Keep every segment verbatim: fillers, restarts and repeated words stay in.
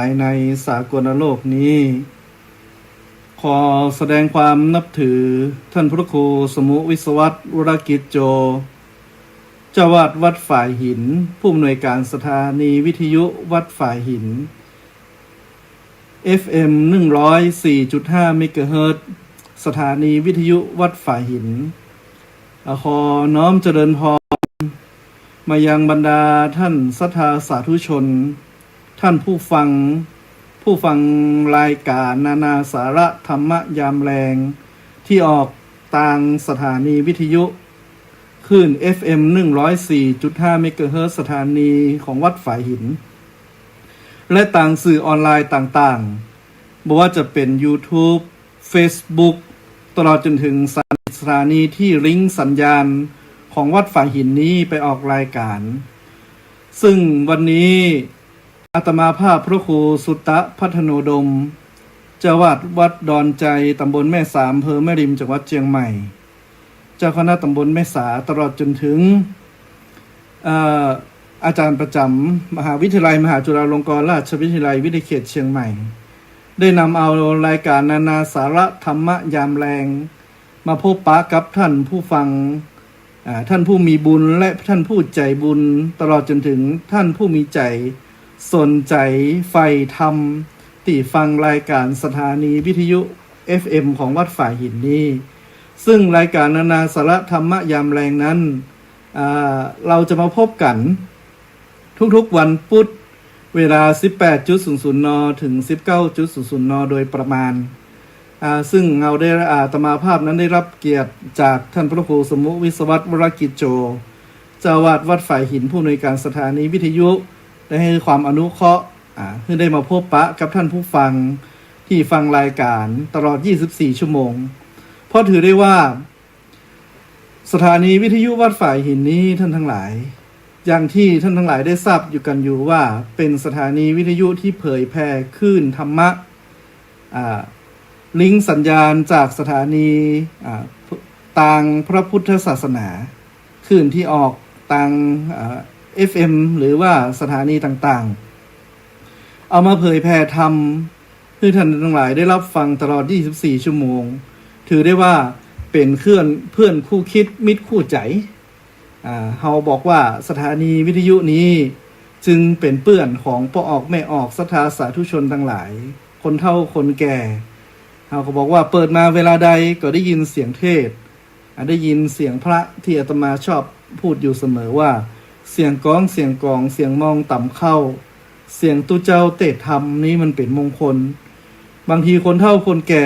ายในสากลโลกนี้ ขอแสดงความนับถือท่านพระครูสมุวิศวัตร วรกิจโจ เจ้าอาวาสวัดฝายหิน ผู้อำนวยการสถานีวิทยุวัดฝายหิน เอฟเอ็ม หนึ่งร้อยสี่จุดห้า เมกะเฮิรตซ์ สถานีวิทยุวัดฝายหิน อ่า ขอน้อมเจริญพรมายังบรรดาท่านศรัทธาสาธุชน ท่านผู้ฟัง ผู้ฟังรายการนานาสาระธรรมะยามแลง ตี้ออกตางสถานีวิทยุคลื่น เอฟเอ็ม หนึ่งร้อยสี่จุดห้า เมกะเฮิรตซ์ สถานีของวัดฝายหิน และตางสื่อออนไลน์ต่างๆ บ่ว่าจะเป๋นยูทูบ เฟซบุ๊ก ตลอดจ๋นถึงสถานีตี้ลิงก์สัญญาณของวัดฝายหินนี้ไปออกรายการ ซึ่งวันนี้อาตมาภาพพระครูสุตตะภัทโนดม เจ้าอาวาสวัดดอนไจ ตำบลแม่สา อำเภอแม่ริม จังหวัดเจียงใหม่ เจ้าคณะตำบลแม่สา ตลอดจ๋นถึง เอ่อ อาจ๋ารย์ประจ๋ำมหาวิทยาลัยมหาจุฬาลงกรณราชวิทยาลัยวิทยาเขตเชียงใหม่ ได้นำเอารายการนานาสาระธรรมะยามแลง มาพบปะกับท่านผู้ฟัง อ่า ท่านผู้มีบุญและท่านผู้ใจ๋บุญ ตลอดจ๋นถึงท่านผู้มีใจ๋สนใจ๋ใฝ่ธรรม ตี้ฟังรายการสถานีวิทยุ เอฟเอ็ม ของวัดฝายหินนี้ ซึ่งรายการนานาสาระธรรมะยามแลงนั้น อ่า เฮาจะมาพบกั๋นทุกๆวันพุธ เวลา สิบแปดจุดศูนย์ศูนย์ น. ถึง สิบเก้าจุดศูนย์ศูนย์ น. โดยประมาณ อ่า ซึ่งเฮาได้ อาตมาภาพนั้นได้รับเกียรติจากท่านพระครูสมุวิศวัตร วรกิจโจ เจ้าอาวาสวัดฝายหิน ผู้อำนวยการสถานีวิทยุ ได้หื้อความอนุเคราะห์ อ่า หื้อได้มาพบปะกับท่านผู้ฟังตี้ฟังรายการตลอด ยี่สิบสี่ ชั่วโมง เพราะถือได้ว่า สถานีวิทยุวัดฝายหินนี้ท่านตังหลาย อย่างตี้ท่านตังหลายได้ทราบอยู่กั๋นอยู่ว่าเป๋นสถานีวิทยุตี้เผยแผ่คลื่นธรรมะ อ่า ลิงก์สัญญาณจากสถานี อ่า ตางพระพุทธศาสนา คลื่นตี้ออกตาง อ่า เอฟเอ็ม หรือว่าสถานีต่างๆ เอามาเผยแผ่ธรรม หื้อท่านตังหลายได้รับฟังตลอด ยี่สิบสี่ ชั่วโมง ถือได้ว่าเป๋นเพื่อน เพื่อนคู่คิดมิตรคู่ใจ๋ อ่า เฮาบอกว่าสถานีวิทยุนี้จึงเป๋นเปื้อนของป้อออกแม่ออกศรัทธาสาธุชนตังหลาย คนเฒ่าคนแก่ เฮาก็บอกว่าเปิดมาเวลาใดก็ได้ยินเสียงเทศน์ อ่ะ ได้ยินเสียงพระตี้อาตมาชอบพูดอยู่เสมอว่า เสียงกอง เสียงกอง เสียงมองต่ำเข้า เสียงตุ๊เจ้าเตสน์ธรรมนี้มันเป๋นมงคล บางทีคนเฒ่าคนแก่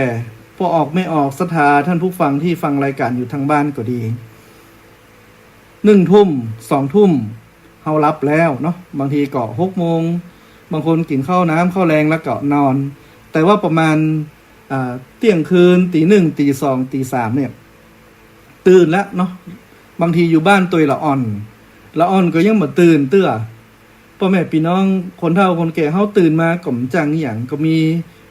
ป้อออกแม่ออกศรัทธาท่านผู้ฟังตี้ฟังรายการอยู่ตางบ้านก็ดี หนึ่งทุ่ม สองทุ่ม เฮาหลับแล้วเนาะ บางทีก็ หกโมง บางคนกิ๋นข้าวน้ำข้าวแลงแล้วก็นอน แต่ว่าประมาณ อ่า เตี้ยงคืน ตีหนึ่ง ตีสอง ตีสาม เนี่ย ตื่นแล้วเนาะ บางทีอยู่บ้านตวยละอ่อน ละอ่อนก็ยังบ่ตื่นเตื้อ ป้อแม่ปี้น้องคนเฒ่าคนแก่เฮาตื่นมาก็บ่จักอิหยัง ก็มี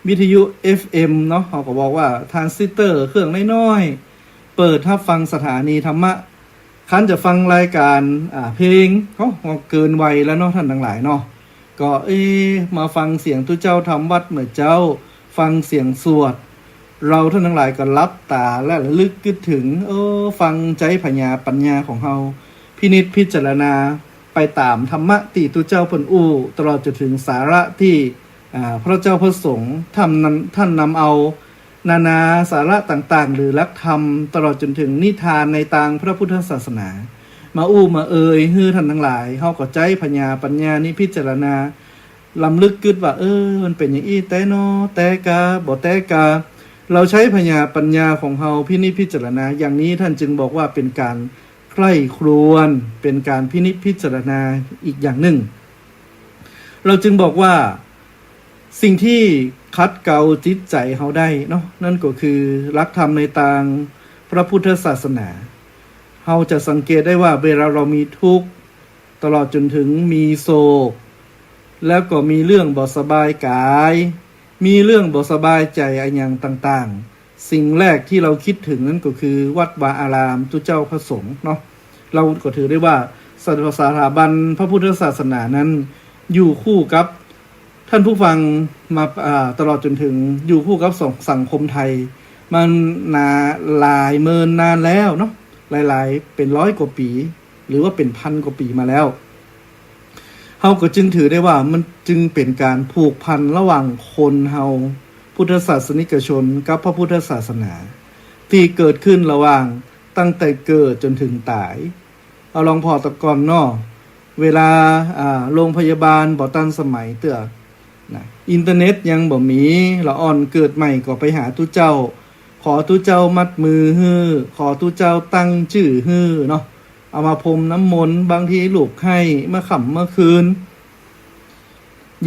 วิทยุ เอฟเอ็ม เนาะ เฮาก็บอกว่าทรานซิสเตอร์เครื่องน้อยๆ เปิดฮับฟังสถานีธรรมะ คันจะฟังรายการ อ่า เพลง เอ้า ก็เกินวัยแล้วเนาะท่านตังหลายเนาะ ก็ เอ๊ะ มาฟังเสียงตุ๊เจ้าทำวัตรเมื่อเจ๊า ฟังเสียงสวด เฮาท่านตังหลายก็หลับต๋าและระลึกกึ๊ดเถิง เออ ฟังใจ๊ผญาปัญญาของเฮา พินิจพิจารณาไปต๋ามธรรมะตี้ตุ๊เจ้าเปิ้นอู้ ตลอดจ๋นเถิงสาระตี้ อ่า พระเจ้าพระสงฆ์ท่านนำ ท่านนำเอา นานาสาระต่างๆ หรือหลักธรรม ตลอดจ๋นเถิงนิทานในตางพระพุทธศาสนา มาอู้มาเอยหื้อท่านตังหลาย เฮาก็ใจ๊ผญาปัญญานี้พิจารณา รำลึกกึ๊ดว่า เออ มันเป๋นอย่างอี้แต๊เนาะ แต๊กา บ่แต๊กา เฮาใจ๊ผญาปัญญาของเฮาพินิจพิจารณา อย่างนี้ท่านจึงบอกว่าเป๋นก๋านใคร่ครวญ เป๋นก๋านพินิจพิจารณาอีกอย่างนึ่ง เฮาจึงบอกว่า สิ่งตี้ขัดเกลาจิตใจ๋เฮาได้เนาะ นั่นก็คือหลักธรรมในตางพระพุทธศาสนา เฮาจะสังเกตได้ว่าเวลาเฮามีทุกข์ ตลอดจ๋นเถิงมีโศก แล้วก็มีเรื่องบ่สบายกาย มีเรื่องบ่สบายใจ๋อะหยังต่างๆ สิ่งแรกตี้เฮาคิดเถิงนั้นก็คือวัดวาอาราม ตุ๊เจ้าพระสงฆ์เนาะ เฮาก็ถือได้ว่าสถ- สถาบันพระพุทธศาสนานั้นอยู่คู่กับ ท่านผู้ฟังมา อ่า ตลอดจ๋นเถิงอยู่คู่กับสัง สังคมไทย มานานหลายเมินนานแล้วเนาะ หลายๆ เป๋นร้อยกว่าปี๋ หรือว่าเป๋นพันกว่าปี๋มาแล้ว เฮาก็จึงถือได้ว่ามันจึงเป๋นก๋านผูกพันระหว่างคนเฮา พุทธศาสนิกชน กับพระพุทธศาสนา ตี้เกิดขึ้นระหว่างตั้งแต่เกิดจ๋นเถิงต๋าย เอาลองผ่อตะก่อนเนาะ เวลา อ่า โรงพยาบาลบ่ตันสมัยเตื้อนะ อินเทอร์เน็ตยังบ่มี ละอ่อนเกิดใหม่ก็ไปหาตุ๊เจ้า ขอตุ๊เจ้ามัดมือหื้อ ขอตุ๊เจ้าตั้งจื้อหื้อเนาะ เอามาพรมน้ำมนต์ บางทีลูกไห้เมื่อค่ำเมื่อคืน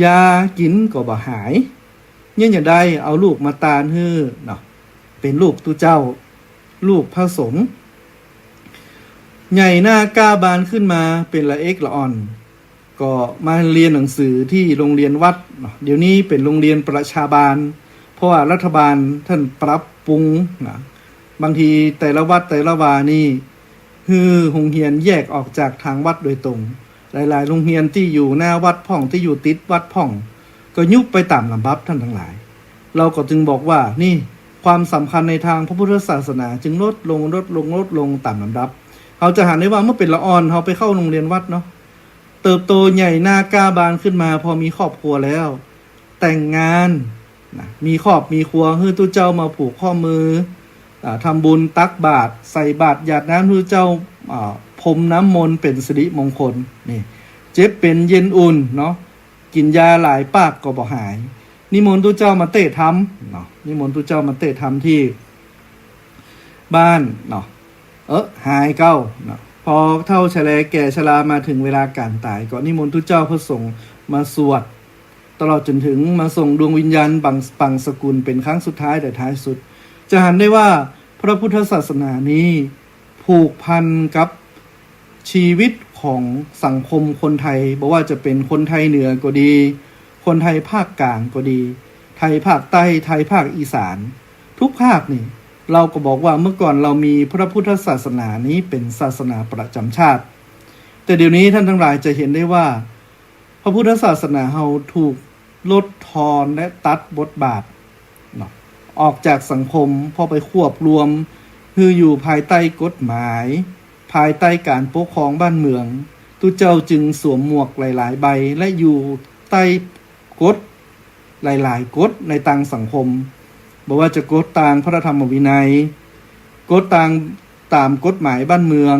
ยากิ๋นก็บ่หาย ยังจะได้เอาลูกมาตานหื้อเนาะ เป๋นลูกตุ๊เจ้า ลูกพระสงฆ์ ใหญ่หน้าก้าบานขึ้นมาเป๋นละเอกละอ่อน ก็มาเฮียนหนังสือตี้โรงเฮียนวัดเนาะ เดี๋ยวนี้เป๋นโรงเฮียนประชาบาล เพราะว่ารัฐบาลต้านปรับปรุงนะ บางทีแต่ละวัดแต่ละวานี่ หื้อโฮงเฮียนแยกออกจากตางวัดโดยตรง หลายๆ โฮงเฮียนตี้อยู่หน้าวัดพ่อง ตี้อยู่ติดวัดพ่อง ก็ยุบไปต๋ามลำดับท่านตังหลาย เฮาก็จึงบอกว่านี่ความสำคัญในตางพระพุทธศาสนาจึงลดลง ลดลง ลดลงต๋ามลำดับ เฮาจะหันได้ว่าเมื่อเป๋นละอ่อนเฮาไปเข้าโฮงเฮียนวัดเนาะ เติบโตใหญ่หน้าก้าบานขึ้นมา พอมีครอบครัวแล้ว แต่งงานนะ มีครอบมีครัว หื้อตุ๊เจ้ามาผูกข้อมือ อ่า ทำบุญตักบาตร ใส่บาตรหยาดน้ำตุ๊เจ้า อ่า พรมน้ำมนต์เป๋นสิริมงคล นี่ เจ็บเป๋นเย็นอุ่นเนาะ กิ๋นยาหลายปากก็บ่หาย นิมนต์ตุ๊เจ้ามาเตะธรรมเนาะ นิมนต์ตุ๊เจ้ามาเตะธรรมตี้บ้านเนาะ เออ หายเก๊าเนาะ พอเฒ่าชะแลแก่ชรามาเถิงเวลาก๋านต๋าย ก็นิมนต์ตุ๊เจ้าพระสงฆ์มาสวด ตลอดจ๋นเถิงมาส่งดวงวิญญาณบาง บางสกุลเป๋นครั้งสุดท้ายแต่ท้ายสุด จะหันได้ว่าพระพุทธศาสนานี้ผูกพันกับชีวิตของสังคมคนไทย บ่ว่าจะเป๋นคนไทยเหนือก็ดี คนไทยภาคกลางก็ดี ไทยภาคใต้ ไทยภาคอีสาน ทุกภาคนี่ เฮาก็บอกว่าเมื่อก่อนเฮามีพระพุทธศาสนานี้เป๋นศาสนาประจ๋ำชาติ แต่เดี๋ยวนี้ท่านตังหลายจะหันได้ว่า พระพุทธศาสนาเฮาถูกลดทอนและตัดบทบาทเนาะ ออกจากสังคม พอไปควบรวม หื้ออยู่ภายใต้กฎหมาย ภายใต้ก๋านปกครองบ้านเมือง ตุ๊เจ้าจึงสวมหมวกหลายๆ ใบ และอยู่ใต้กฎหลายๆ กฎในตางสังคม บ่ว่าจะกฎตางพระธรรมวินัย กฎตาง ต๋ามกฎหมายบ้านเมือง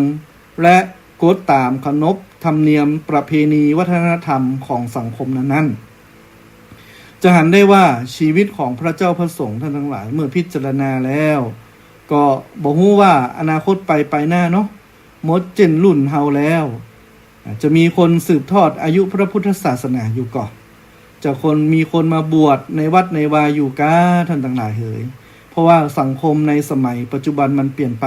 และกฎต๋ามขนบธรรมเนียมประเพณีวัฒนธรรมของสังคมนั้นๆ จะหันได้ว่าชีวิตของพระเจ้าพระสงฆ์ท่านตังหลายเมื่อพิจารณาแล้ว ก็บ่ฮู้ว่าอนาคตไป ไปหน้าเนาะ หมดเจ้นรุ่นเฮาแล้ว จะมีคนสืบทอดอายุพระพุทธศาสนาอยู่ก่อ จะคน มีคนมาบวชในวัดในวาอยู่ก้า ท่านตังหลายเหย เพราะว่าสังคมในสมัยปัจจุบันมันเปลี่ยนไป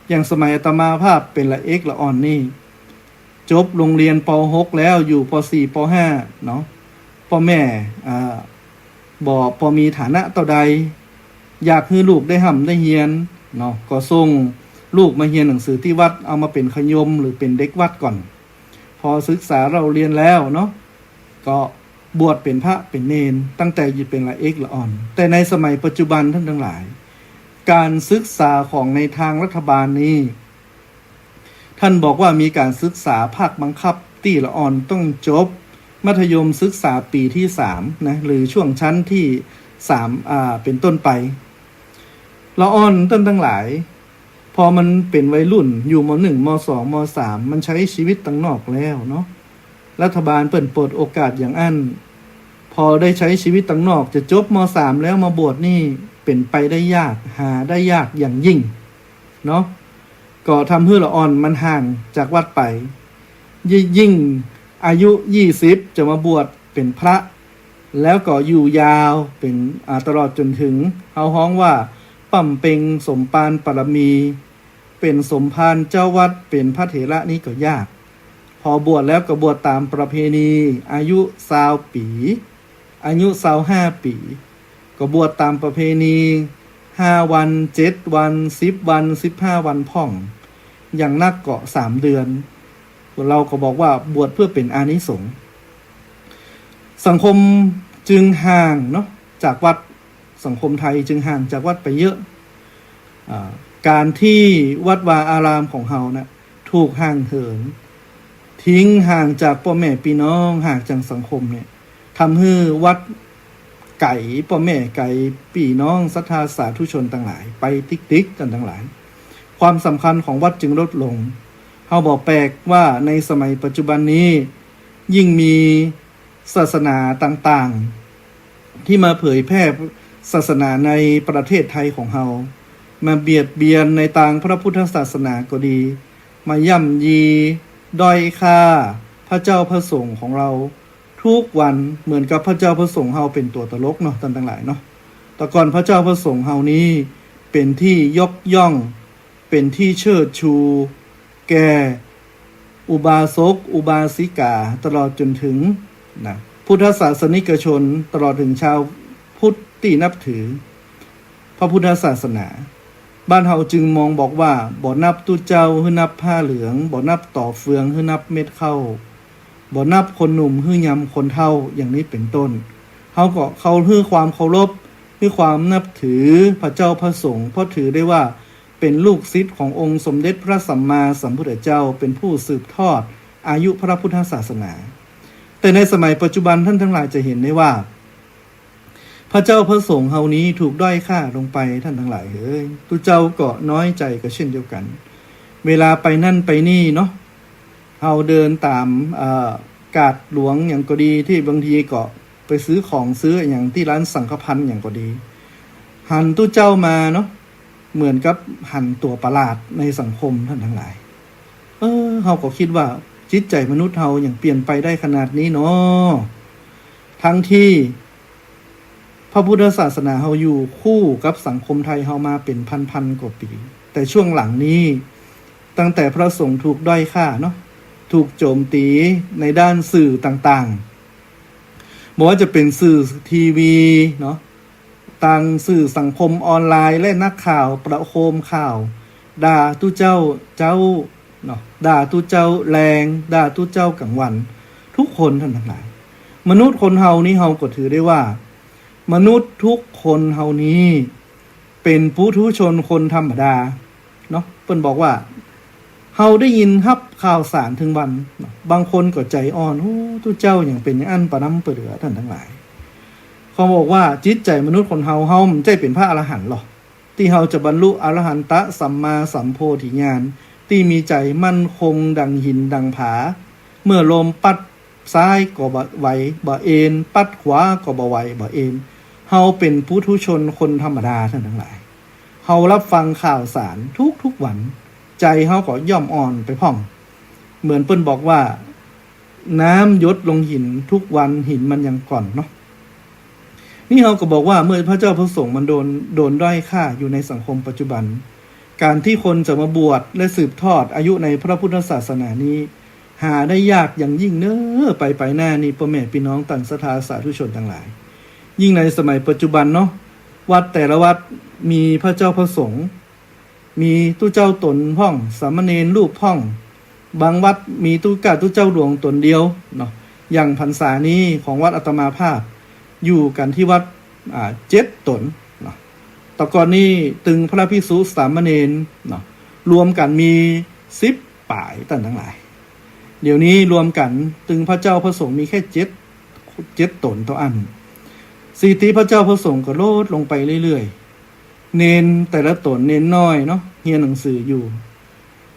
อย่างสมัยอาตมาภาพเป๋นละเอกละอ่อนนี่ จบโฮงเฮียน ป.หก แล้ว อยู่ ป.สี่ ป.ห้า เนาะ ป้อแม่ อ่า บ่ปอมีฐานะเต้าใด อยากหื้อลูกได้ฮ่ำได้เฮียนเนาะ ก็ส่งลูกมาเฮียนหนังสือตี้วัด เอามาเป๋นขยมหรือเป๋นเด็กวัดก่อน พอศึกษาเล่าเฮียนแล้วเนาะ ก็บวชเป๋นพระเป๋นเณร ตั้งแต่อยู่เป๋นละเอกละอ่อน แต่ในสมัยปัจจุบันท่านตังหลาย ก๋านศึกษาของในตางรัฐบาลนี้ ท่านบอกว่ามีก๋านศึกษาภาคบังคับตี้ละอ่อนต้องจบมัธยมศึกษาปี๋ตี้สามนะ หรือช่วงชั้นตี้สาม อ่า เป๋นต้นไป ละอ่อนต้านตังหลาย พอมันเป๋นวัยรุ่นอยู่ ม.หนึ่ง ม.สอง ม.สาม มันใจ๊ชีวิตตังนอกแล้วเนาะ รัฐบาลเปิ้นเปิดโอกาสอย่างอั้น พอได้ใจ๊ชีวิตตังนอก จะจบ ม.สาม แล้วมาบวชนี่เป๋นไปได้ยาก หาได้ยากอย่างยิ่งเนาะ ก็ทำหื้อละอ่อนมันห่างจากวัดไป ยิ่ง ยิ่งอายุยี่สิบจะมาบวชเป๋นพระ แล้วก็อยู่ยาวเป๋น อ่า ตลอดจ๋นเถิง เฮาฮ้องว่าบำเพ็ญสมภารบารมี เป๋นสมภารเจ้าวัด เป๋นพระเถระนี่ก็ยาก พอบวชแล้วก็บวชต๋ามประเพณี อายุซาวปี๋ อายุซาวห้าปี๋ ก็บวชต๋ามประเพณี ห้าวัน เจ็ดวัน สิบวัน สิบห้าวันพ่อง อย่างนักก็สามเดือน เฮาก็บอกว่าบวชเพื่อเป๋นอานิสงส์ สังคมจึงห่างเนาะจากวัด สังคมไทยจึงห่างจากวัดไปเยอะ อ่า ก๋านตี้วัดวาอารามของเฮานะ ถูกห่างเหิน ทิ้งห่างจากป้อแม่ปี้น้อง ห่างจากสังคมเนี่ย ทำหื้อวัดไก๋ป้อแม่ไก๋ปี้น้องศรัทธาสาธุชนตังหลายไปติ๊กๆ ตันตังหลาย ความสำคัญของวัดจึงลดลง เฮาบ่แปลกว่าในสมัยปัจจุบันนี้ ยิ่งมีศาสนาต่างๆ ตี้มาเผยแผ่ศาสนาในประเทศไทยของเฮา มาเบียดเบียนในตางพระพุทธศาสนาก็ดี มาย่ำยีด้อยค่าพระเจ้าพระสงฆ์ของเฮาทุกวัน เหมือนกับพระเจ้าพระสงฆ์เฮาเป๋นตั๋วตลกเนาะ ตันตังหลายเนาะ แต่ก่อนพระเจ้าพระสงฆ์เฮานี้เป๋นตี้ยกย่อง เป๋นตี้เชิดชู แก่อุบาสกอุบาสิกา ตลอดจ๋นเถิงนะ พุทธศาสนิกชน ตลอดเถิงชาวพุทธตี้นับถือพระพุทธศาสนา บ้านเฮาจึงมองบอกว่า บ่นับตุ๊เจ้าหื้อนับผ้าเหลือง บ่นับต่อเฟืองหื้อนับเม็ดข้าว บ่นับคนหนุ่มหื้อยำคนเฒ่า อย่างนี้เป๋นต้น เฮาก็เคา หื้อความเคารพ หื้อความนับถือพระเจ้าพระสงฆ์ เพราะถือได้ว่าเป๋นลูกศิษย์ขององค์สมเด็จพระสัมมาสัมพุทธเจ้า เป๋นผู้สืบทอดอายุพระพุทธศาสนา แต่ในสมัยปัจจุบันตันตังหลายจะหันได้ว่า พระเจ้าพระสงฆ์เฮานี้ถูกด้อยค่าลงไป ตันตังหลายเอ๋ย ตุ๊เจ้าก็น้อยใจ๋ก็เช่นเดียวกั๋น เวลาไปนั่นไปนี่เนาะ เฮาเดินต๋าม เอ่อ กาดหลวงอย่างก็ดี ตี้บางทีก็ไปซื้อของซื้ออะหยังตี้ร้านสังฆภัณฑ์อย่างก็ดี หันตุ๊เจ้ามาเนาะ เหมือนกับหันตั๋วประหลาดในสังคม ตันตังหลาย เออ เฮาก็กึ๊ดว่าจิตใจ๋มนุษย์เฮาหยังเปลี่ยนไปได้ขนาดนี้เนาะ ตังตี้พระพุทธศาสนาเฮาอยู่คู่กับสังคมไทยเฮามาเป๋นพันๆ กว่าปี๋ แต่ช่วงหลังนี้ ตั้งแต่พระสงฆ์ถูกด้อยค่าเนาะ ถูกโจ๋มตี๋ในด้านสื่อต่างๆ บ่ว่าจะเป๋นสื่อทีวีเนาะ ตางสื่อสังคมออนไลน์ และนักข่าวประโคมข่าว ด่าตุ๊เจ้าเจ๊าเนาะ ด่าตุ๊เจ้าแลง ด่าตุ๊เจ้ากล๋างวัน ทุกคนตันตังหลาย มนุษย์คนเฮานี้เฮาก็ถือได้ว่า มนุษย์ทุกคนเฮานี้เป๋นปุถุชนคนธรรมดาเนาะ เปิ้นบอกว่า เฮาได้ยินฮับข่าวสารตึงวันเนาะ บางคนก็ใจ๋อ่อน โอ้ ตุ๊เจ้าหยังเป๋นอย่างอั้นปะน้ำปะเหลือ ตันตังหลาย เขาบอกว่าจิตใจ๋มนุษย์คนเฮา เฮาบ่ใจ้เป๋นพระอรหันต์หรอก ตี้เฮาจะบรรลุอรหันตะสัมมาสัมโพธิญาณ ตี้มีใจ๋มั่นคงดั่งหินดั่งผา เมื่อลมปั๊ดซ้ายก็บ่ไหวบ่เอน ปั๊ดขวาก็บ่ไหวบ่เอน เฮาเป๋นปุถุชนคนธรรมดาตันตังหลาย เฮาฮับฟังข่าวสารทุกๆ วัน ใจ๋เฮาก็ย่อมอ่อนไปพ่อง เหมือนเปิ้นบอกว่า น้ำหยดลงหินทุกวัน หินมันยังก่อนเนาะ นี่เฮาก็บอกว่าเมื่อพระเจ้าพระสงฆ์มันโดน โดนด้อยค่าอยู่ในสังคมปัจจุบัน ก๋านตี้คนจะมาบวชและสืบทอดอายุในพระพุทธศาสนานี้ หาได้ยากอย่างยิ่งเน้อ ไปไปหน้านี้ป้อแม่ปี้น้องตันศรัทธาสาธุชนตังหลาย ยิ่งในสมัยปัจจุบันเนาะ วัดแต่ละวัดมีพระเจ้าพระสงฆ์ มีตุ๊เจ้าต๋นพ่อง สามเณรรูปพ่อง บางวัดมีตุ๊ก้าตุ๊เจ้าหลวงต๋นเดียวเนาะ อย่างพรรษานี้ของวัดอาตมาภาพ อยู่กั๋นตี้วัด อ่า เจ็ดต๋นเนาะ แต่ก่อนนี้ตึงพระภิกษุสามเณรเนาะ รวมกั๋นมีสิบป๋ายตันตังหลาย เดี๋ยวนี้รวมกั๋นตึงพระเจ้าพระสงฆ์มีแค่เจ็ด เจ็ดต๋นเต้าอั้น สิทธิพระเจ้าพระสงฆ์ก็ลดลงไปเรื่อยๆ เณรแต่ละต๋น เณรน้อยเนาะ เฮียนหนังสืออยู่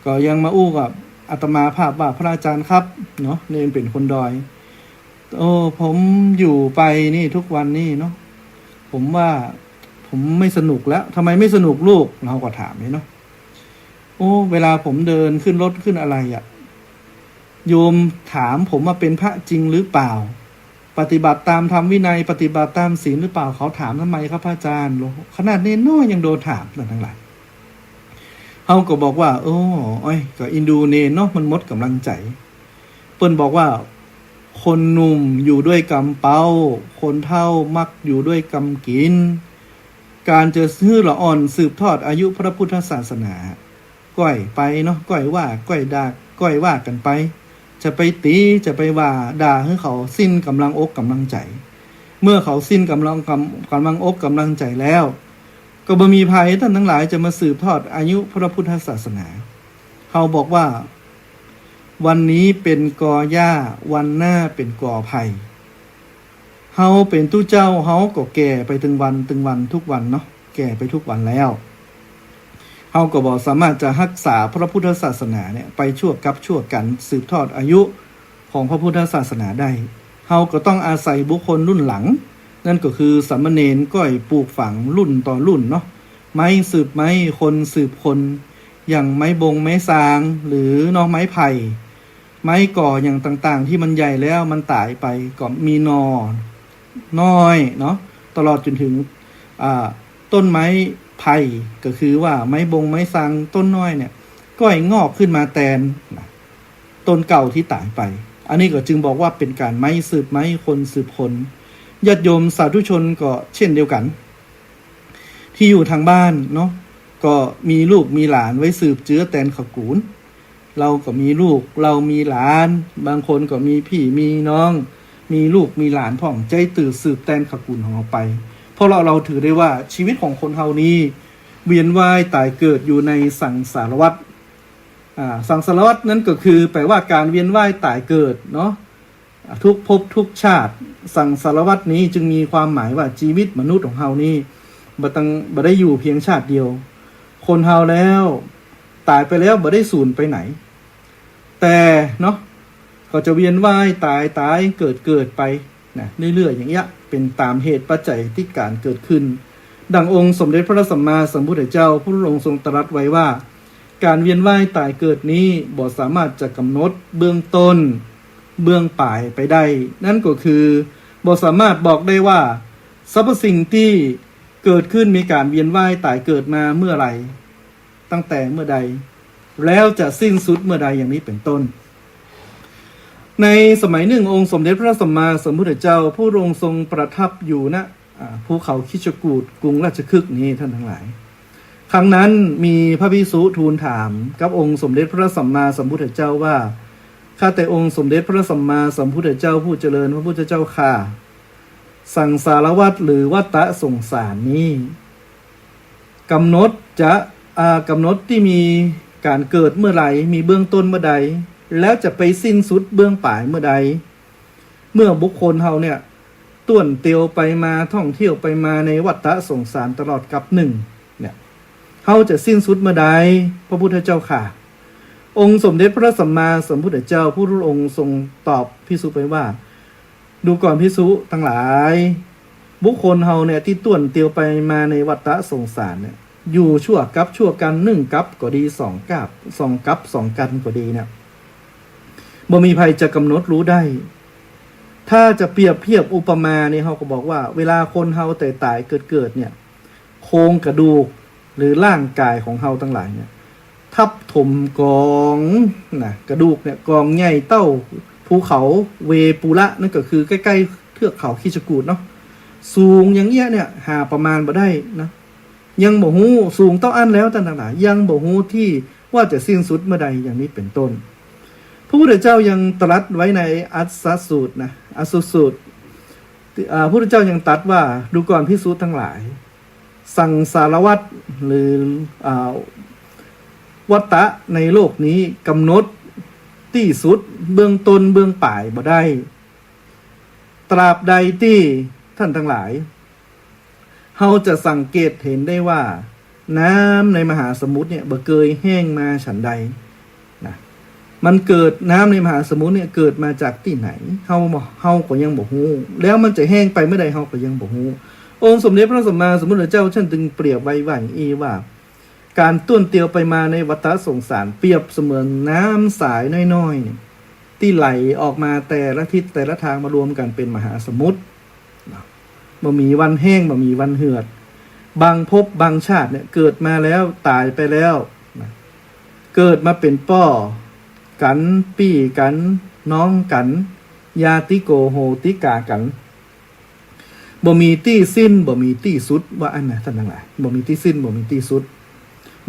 ก็ยังมาอู้กับอาตมาภาพว่า พระอาจารย์ครับเนาะ เณรเป๋นคนดอย โอ้ ผมอยู่ไปนี่ทุกวันนี่เนาะ ผมว่าผมไม่สนุกแล้ว ทำไมไม่สนุกลูก เฮาก็ถามนี่เนาะ โอ้ เวลาผมเดินขึ้นรถขึ้นอะไรอะ โยมถามผมว่าเป๋นพระจริงหรือเปล่า ปฏิบัติตามธรรมวินัย ปฏิบัติตามศีลหรือเปล่า เขาถามทำไมครับพระอาจารย์ ขนาดเณรน้อยยังโดนถามตันตังหลาย เฮาก็บอกว่า โอ้ อ้อย ก็อินดูเณรเนาะ มันหมดก๋ำลังใจ๋ เปิ้นบอกว่า คนหนุ่มอยู่ด้วยกำเป๊า คนเฒ่ามักอยู่ด้วยกำกิ๋น ก๋านจะหื้อละอ่อนสืบทอดอายุพระพุทธศาสนา ก้อยไปเนาะ ก้อยว่า ก้อยด่า ก้อยว่ากั๋นไป จะไปตี๋ จะไปว่าด่าหื้อเขาสิ้นก๋ำลังอกก๋ำลังใจ๋ เมื่อเขาสิ้นก๋ำลัง ก๋ำ ก๋ำลังอกก๋ำลังใจ๋แล้ว ก็บ่มีใผต้านตังหลายจะมาสืบทอดอายุพระพุทธศาสนา เฮาบอกว่า วันนี้เป๋นกอหญ้า วันหน้าเป๋นกอไผ่ เฮาเป๋นตุ๊เจ้า เฮาก็แก่ไปตึงวันตึงวันทุกวันเนาะ แก่ไปทุกวันแล้ว เฮาก็บ่สามารถจะฮักษาพระพุทธศาสนาเนี่ยไปชั่วกั๊บชั่วกั๋น สืบทอดอายุของพระพุทธศาสนาได้ เฮาก็ต้องอาศัยบุคคลรุ่นหลัง นั่นก็คือสามเณรก้อยปลูกฝังรุ่นต่อรุ่นเนาะ ไม้สืบไม้ คนสืบคน อย่างไม้บงไม้ซาง หรือเนาะไม้ไผ่ ไม้ก่ออย่างต่างๆ ตี้มันใหญ่แล้วมันต๋ายไป ก็มีหน่อน้อยเนาะ ตลอดจ๋นถึง อ่า ต้นไม้ไผ่ ก็คือว่าไม้บงไม้ซางต้นน้อยเนี่ย ก้อยงอกขึ้นมาแตนนะ ต้นเก่าตี้ต๋ายไป อันนี้ก็จึงบอกว่าเป๋นก๋านไม้สืบไม้ คนสืบคน ญาติโยมสาธุชนก็เช่นเดียวกั๋น ตี้อยู่ตางบ้านเนาะ ก็มีลูกมีหลานไว้สืบเจื๊อแตนขะกู๋น เฮาก็มีลูก เฮามีหลาน บางคนก็มีปี้มีน้อง มีลูกมีหลานพ่อง ใจ๊ตื่อสืบแตนขะกู๋นของเฮาไป เพราะเฮา เฮาถือได้ว่าชีวิตของคนเฮานี้ เวียนว่ายต๋ายเกิดอยู่ในสังสารวัฏ อ่า สังสารวัฏนั้นก็คือแปลว่าก๋านเวียนว่ายต๋ายเกิดเนาะ อ่า ทุกภพทุกชาติ สังสารวัฏนี้จึงมีความหมายว่าชีวิตมนุษย์ของเฮานี้ บ่ตัง บ่ได้อยู่เพียงชาติเดียว คนเฮาแล้ว ต๋ายไปแล้วบ่ได้สูญไปไหน แต่เนาะ ก็จะเวียนว่ายต๋าย ต๋ายเกิด เกิดไปนะ เรื่อยๆ อย่างเงี้ย เป๋นต๋ามเหตุปัจจัยตี้ก๋านเกิดขึ้น ดังองค์สมเด็จพระสัมมาสัมพุทธเจ้า พระพุทธองค์ทรงตรัสไว้ว่า ก๋านเวียนว่ายต๋ายเกิดนี้บ่สามารถจะกำหนดเบื้องต้น เบื้องป๋ายไปได้ นั่นก็คือ บ่สามารถบอกได้ว่า สรรพสิ่งตี้เกิดขึ้นมีก๋านเวียนว่ายต๋ายเกิดมาเมื่อใด ตั้งแต่เมื่อใด แล้วจะสิ้นสุดเมื่อใด อย่างนี้เป๋นต้น ในสมัยนึ่งองค์สมเด็จพระสัมมาสัมพุทธเจ้า พระองค์ทรงประทับอยู่ณ อ่า ภูเขาคิชกูฏ กรุงราชคฤห์นี้ ต้านตังหลาย ครั้งนั้นมีพระภิกษุทูลถามกับองค์สมเด็จพระสัมมาสัมพุทธเจ้าว่า ข้าแต่องค์สมเด็จพระสัมมาสัมพุทธเจ้าผู้เจริญพระพุทธเจ้าข้า สังสารวัฏหรือวัฏฏะสงสารนี้ กำหนดจะ อ่า กำหนดตี้มีก๋านเกิดเมื่อใด มีเบื้องต้นเมื่อใด แล้วจะไปสิ้นสุดเบื้องป๋ายเมื่อใด เมื่อบุคคลเฮาเนี่ย ต้วนเตียวไปมา ท่องเที่ยวไปมาในวัฏฏะสงสารตลอดกั๊บนึ่งเนี่ย เฮาจะสิ้นสุดเมื่อใด พระพุทธเจ้าข้า องค์สมเด็จพระสัมมาสัมพุทธเจ้า พระพุทธองค์ทรงตอบภิกษุไปว่า ดูก่อนภิกษุตังหลาย บุคคลเฮาเนี่ยตี้ต้วนเตียวไปมาในวัฏฏะสงสารเนี่ย อยู่ชั่วกั๊บชั่วกั๋น นึ่งกั๊บก็ดี สองกั๊บ สองกั๊บสองกั๋นก็ดีเนี่ย บ่มีใผจะกำหนดฮู้ได้ ถ้าจะเปรียบเทียบอุปมาเนี่ย เฮาก็บอกว่า เวลาคนเฮาต๋ายๆ เกิดๆ เนี่ย โครงกระดูกหรือร่างกายของเฮาตังหลายเนี่ย ทับถมก๋องนะ กระดูกเนี่ยก๋องใหญ่เต้าภูเขาเวปุระ นั่นก็คือใก้ๆ เทือกเขาคิชกูฏเนาะ สูงอย่างเอี้ยเนี่ย หาประมาณบ่ได้นะ ยังบ่ฮู้ สูงเต้าอั้นแล้วต้านตังหลาย ยังบ่ฮู้ตี้ว่าจะสิ้นสุดเมื่อใด อย่างนี้เป๋นต้น พระพุทธเจ้ายังตรัสไว้ในอัสสสูตรนะ อัสสสูตร อ่า พระพุทธเจ้ายังตรัสว่า ดูก่อนภิกษุตังหลาย สังสารวัฏหรือ อ่า วัฏฏะในโลกนี้กำหนดตี้สุด เบื้องต้น เบื้องป๋ายบ่ได้ ตราบใดตี้ ต้านตังหลาย เฮาจะสังเกตหันได้ว่า น้ำในมหาสมุทรเนี่ยบ่เกยแห้งมาฉันใดนะ มันเกิด น้ำในมหาสมุทรเนี่ยเกิดมาจากตี้ไหน เฮาบ่ เฮาก็ยังบ่ฮู้ แล้วมันจะแห้งไปเมื่อใด เฮาก็ยังบ่ฮู้ องค์สมเด็จพระสัมมาสัมพุทธเจ้าต้านจึงเปรียบไว้ว่าอย่างอี้ว่า ก๋านต้วนเตียวไปมาในวัฏฏะสงสาร เปรียบเสมือนน้ำสายน้อยๆ เนี่ย ตี้ไหลออกมาแต่ละทิศแต่ละตางมารวมกั๋นเป๋นมหาสมุทรนะ บ่มีวันแห้ง บ่มีวันเหือด บางภพบางชาติเนี่ย เกิดมาแล้ว ต๋ายไปแล้วนะ เกิดมาเป๋นป้อกั๋น ปี้กั๋น น้องกั๋น ญาติโกโหติกากั๋น บ่มีตี้สิ้น บ่มีตี้สุด ว่าอั้นนะ ต้านตังหลาย บ่มีตี้สิ้น บ่มีตี้สุด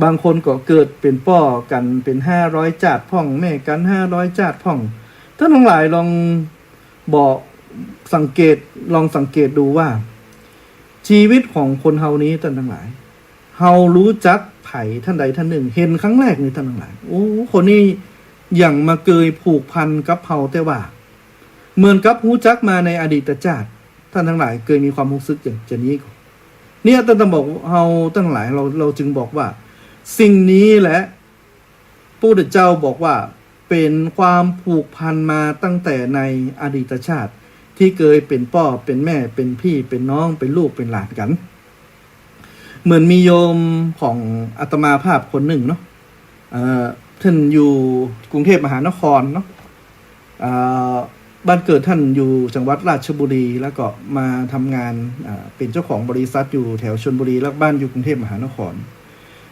บางคนก็เกิดเป๋นป้อกั๋นเป๋นห้าร้อยจาติพ่อง แม่กั๋นห้าร้อยจาติพ่อง ต้านตังหลายลองบอกสังเกต ลองสังเกตดูว่า ชีวิตของคนเฮานี้ ต้านตังหลาย เฮาฮู้จักใผต้านใดต้านนึ่ง หันครั้งแรกนี่ ต้านตังหลาย โอ้ คนนี้หยั่งมาเกยผูกพันกับเฮาแต๊ว่า เหมือนกับฮู้จักมาในอดีตจาติ ต้านตังหลายเกยมีความฮู้สึกอย่างจะนี้ก่อ เนี่ย ต้านตังบอก เฮาตังหลาย เฮา เฮาจึงบอกว่า สิ่งนี้แหละ พระพุทธเจ้าบอกว่า เป๋นความผูกพันมาตั้งแต่ในอดีตจาติ ตี้เกยเป๋นป้อ เป๋นแม่ เป๋นปี้ เป๋นน้อง เป๋นลูก เป๋นหลานกั๋น เหมือนมีโยมของอาตมาภาพคนนึ่งเนาะ เอ่อ ต้านอยู่กรุงเทพมหานครเนาะ เอ่อ บ้านเกิดต้านอยู่จังหวัดราชบุรี แล้วก็มาทำงาน เอ่อ เป๋นเจ้าของบริษัทอยู่แถวชลบุรี แล้วบ้านอยู่กรุงเทพมหานคร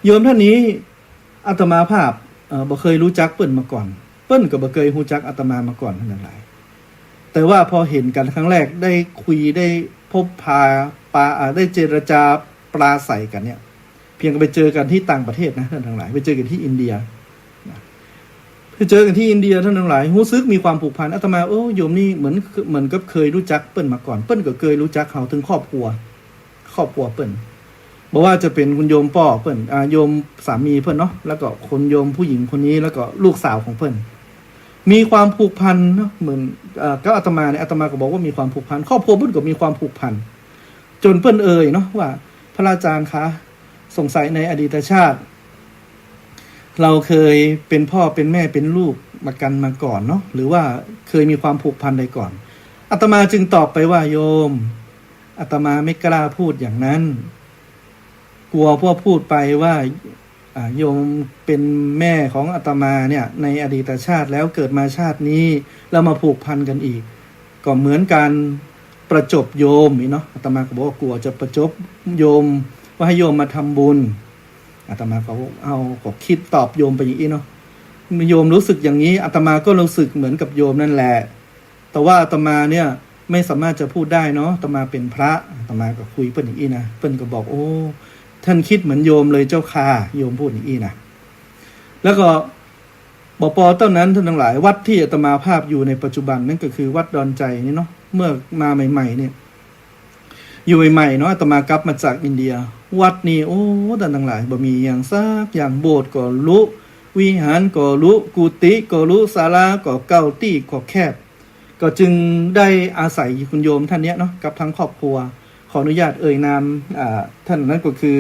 โยมต้านนี้ อาตมาภาพ เอ่อ บ่เกยฮู้จักเปิ้นมาก่อน เปิ้นก็บ่เกยฮู้จักอาตมามาก่อน ต้านตังหลาย แต่ว่าพอหันกั๋นครั้งแรก ได้คุย ได้พบปะ ปา อ่า ได้เจรจาปราศรัยกั๋นเนี่ย เพียงไปเจอกั๋นตี้ต่างประเทศนะ ต้านตังหลาย ไปเจอกั๋นตี้อินเดียนะ ไปเจอกั๋นตี้อินเดีย ต้านตังหลาย ฮู้สึกมีความผูกพัน อาตมา โอ้ โยมนี่เหมือน เหมือนกับเกยฮู้จักเปิ้นมาก่อน เปิ้นก็เกยฮู้จักเฮาเถิงครอบครัว ครอบครัวเปิ้น บ่ว่าจะเป๋นคุณโยมป้อเปิ้น อ่า โยมสามีเปิ้นเนาะ แล้วก็คุณโยมผู้หญิงคนนี้ แล้วก็ลูกสาวของเปิ้น มีความผูกพันเนาะ เหมือน เอ่อ กับอาตมาเนี่ย อาตมาก็บอกว่ามีความผูกพัน ครอบครัวเปิ้นก็มีความผูกพัน จ๋นเปิ้นเอ่ยเนาะว่า พระอาจารย์คะ สงสัยในอดีตชาติ เฮาเกยเป๋นป้อ เป๋นแม่ เป๋นลูกมากั๋นมาก่อนเนาะ หรือว่าเกยมีความผูกพันใดก่อน อาตมาจึงตอบไปว่า โยม อาตมาไม่กล้าพูดอย่างนั้น กั๋วว่าพูดไปว่า อ่า โยมเป๋นแม่ของอาตมาเนี่ย ในอดีตชาติแล้ว เกิดมาชาตินี้ แล้วมาผูกพันกั๋นอีก ก็เหมือนก๋านประจบโยมนี่เนาะ อาตมาก็บอกว่ากั๋วจะประจบโยม ว่าหื้อโยมมาทำบุญ อาตมาก็เอา ก็กึ๊ดตอบโยมไปอย่างอี้เนาะ โยมฮู้สึกอย่างนี้ อาตมาก็ฮู้สึกเหมือนกับโยมนั่นแหละ แต่ว่าอาตมาเนี่ยไม่สามารถจะพูดได้เนาะ อาตมาเป๋นพระ อาตมาก็คุยเปิ้นอย่างอี้นะ เปิ้นก็บอก โอ้ ต้านกึ๊ดเหมือนโยมเลยเจ้าค่ะ โยมพูดอย่างอี้นะ แล้วก็บ่ปอเต้านั้น ต้านตังหลาย วัดตี้อาตมาภาพอยู่ในปัจจุบันนั่นก็คือวัดดอนไจนี่เนาะ เมื่อมาใหม่ๆ เนี่ย อยู่ใหม่ๆ เนาะ อาตมากลับมาจากอินเดีย วัดนี่ โอ้ ต้านตังหลาย บ่มีอะหยังสักอย่าง โบสถ์ก็ลุ วิหารก็ลุ กุฏิก็ลุ ศาลาก็เก่า ตี้ก็แคบ ก็จึงได้อาศัยคุณโยมต้านเนี้ยเนาะ กับทั้งครอบครัว ขออนุญาตเอ่ยนาม อ่า ต้านนั้นก็คือ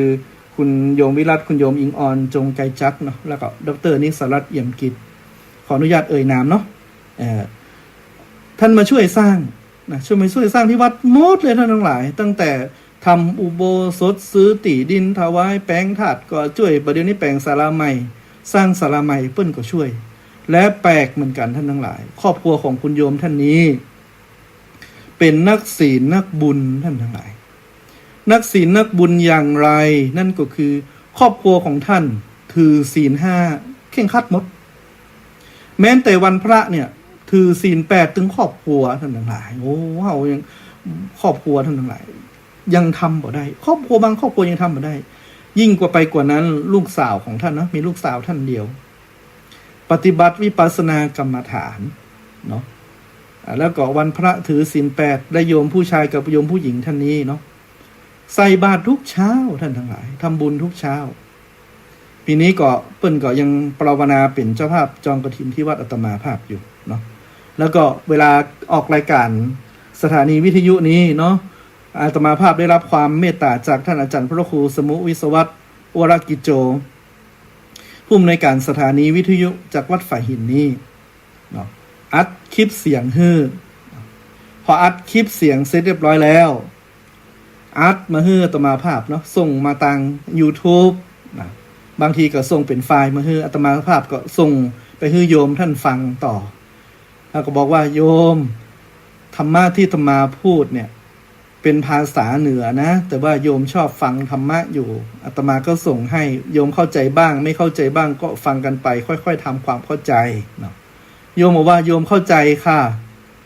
คุณโยมวิรัติ คุณโยมอิงออน จงไกรจักรเนาะ แล้วก็ด็อกเตอร์นิสรัตน์ เอี่ยมกิจ ขออนุญาตเอ่ยนามเนาะ เอ่อ ต้านมาช่วยสร้างนะ ช่วย มาช่วยสร้างตี้วัดหมดเลย ต้านตังหลาย ตั้งแต่ทำอุโบสถ ซื้อตี้ดินถวาย แป๋งธาตุก็ช่วย บ่าเดี่ยวนี้แป๋งศาลาใหม่ สร้างศาลาใหม่เปิ้นก็ช่วย และแปลกเหมือนกั๋น ต้านตังหลาย ครอบครัวของคุณโยมต้านนี้ เป๋นนักศีลนักบุญ ต้านตังหลาย นักศีลนักบุญอย่างไร นั่นก็คือครอบครัวของต้านถือศีลห้าเคร่งครัดหมด แม้แต่วันพระเนี่ยถือศีลแปดตึงครอบครัว ต้านตังหลาย โอ้ เฮายัง ครอบครัว ต้านตังหลาย ยังทำบ่ได้ ครอบครัวบางครอบครัวยังทำบ่ได้ ยิ่งกว่าไปกว่านั้น ลูกสาวของต้านเนาะ มีลูกสาวต้านเดียว ปฏิบัติวิปัสสนากรรมฐานเนาะ อ่า แล้วก็วันพระถือศีลแปด ได้โยมผู้ชายกับโยมผู้หญิงต้านนี้เนาะ ใส่บาตรทุกเช้า ต้านตังหลาย ทำบุญทุกเช้า ปี๋นี้ก็เปิ้นก็ยังภาวนาเป๋นเจ้าภาพจองกฐินตี้วัดอาตมาภาพอยู่เนาะ แล้วก็เวลาออกรายการสถานีวิทยุนี้เนาะ อาตมาภาพได้รับความเมตต๋าจากต้านอาจ๋ารย์พระครูสมุห์วิศวัตร วรกิจโจ ผู้อำนวยการสถานีวิทยุจากวัดฝายหินนี้เนาะ อัดคลิปเสียงหื้อ พออัดคลิปเสียงเสร็จเรียบร้อยแล้ว อัดมาหื้ออาตมาภาพเนาะ ส่งมาตางยูทูบนะ บางทีก็ส่งเป๋นไฟล์มาหื้อ อาตมาภาพก็ส่งไปหื้อโยมต้านฟังต่อ แล้วก็บอกว่า โยม ธรรมะตี้อาตมาพูดเนี่ย เป๋นภาษาเหนือนะ แต่ว่าโยมชอบฟังธรรมะอยู่ อาตมาก็ส่งให้ โยมเข้าใจบ้าง ไม่เข้าใจบ้างก็ฟังกั๋นไป ค่อยๆ ทำความเข้าใจเนาะ โยมบอกว่า โยมเข้าใจค่ะ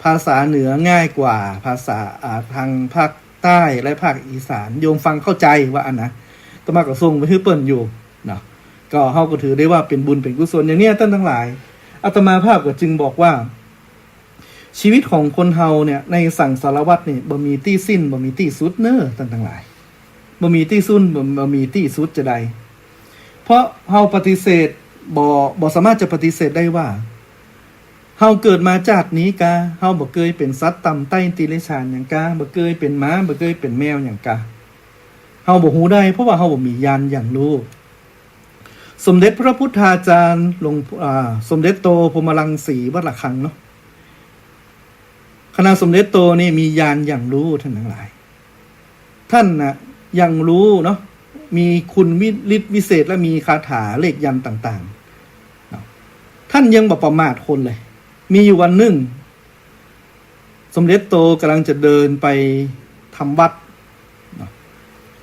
ภาษาเหนือง่ายกว่าภาษา อ่า ตางภาคใต้และภาคอีสาน โยมฟังเข้าใจ ว่าอั้นนะ อาตมาก็ส่งไปหื้อเปิ้นอยู่เนาะ ก็เฮาก็ถือได้ว่าเป๋นบุญเป๋นกุศล อย่างเนี้ย ต้านตังหลาย อาตมาภาพก็จึงบอกว่า ชีวิตของคนเฮาเนี่ย ในสังสารวัฏเนี่ย บ่มีตี้สิ้น บ่มีตี้สุดเน้อ ต้านตังหลาย บ่มีตี้สิ้น บ่ บ่มีตี้สุดจาใด เพราะเฮาปฏิเสธ บ่ บ่สามารถจะปฏิเสธได้ว่า เฮาเกิดมาจาตินี้กา เฮาบ่เกยเป๋นสัตว์ต่ำต้อยติเรกฉานหยังกา บ่เกยเป๋นหมา บ่เกยเป๋นแมวหยังกา เฮาบ่ฮู้ได้ เพราะว่าเฮาบ่มีญาณหยั่งฮู้ สมเด็จพระพุทธาจารย์หลวง อ่า สมเด็จโตพรหมรังสีวัดระฆังเนาะ คณะสมเด็จโตนี่มีญาณหยั่งฮู้ ต้านตังหลาย ต้านน่ะหยั่งฮู้เนาะ มีคุณวิ ฤทธิ์วิเศษ และมีคาถาเลขยันต์ต่างๆ เนาะ ต้านยังบ่ประมาทคนเลย มีอยู่วันนึ่ง สมเด็จโตก่ำลังจะเดินไปทำวัตรเนาะ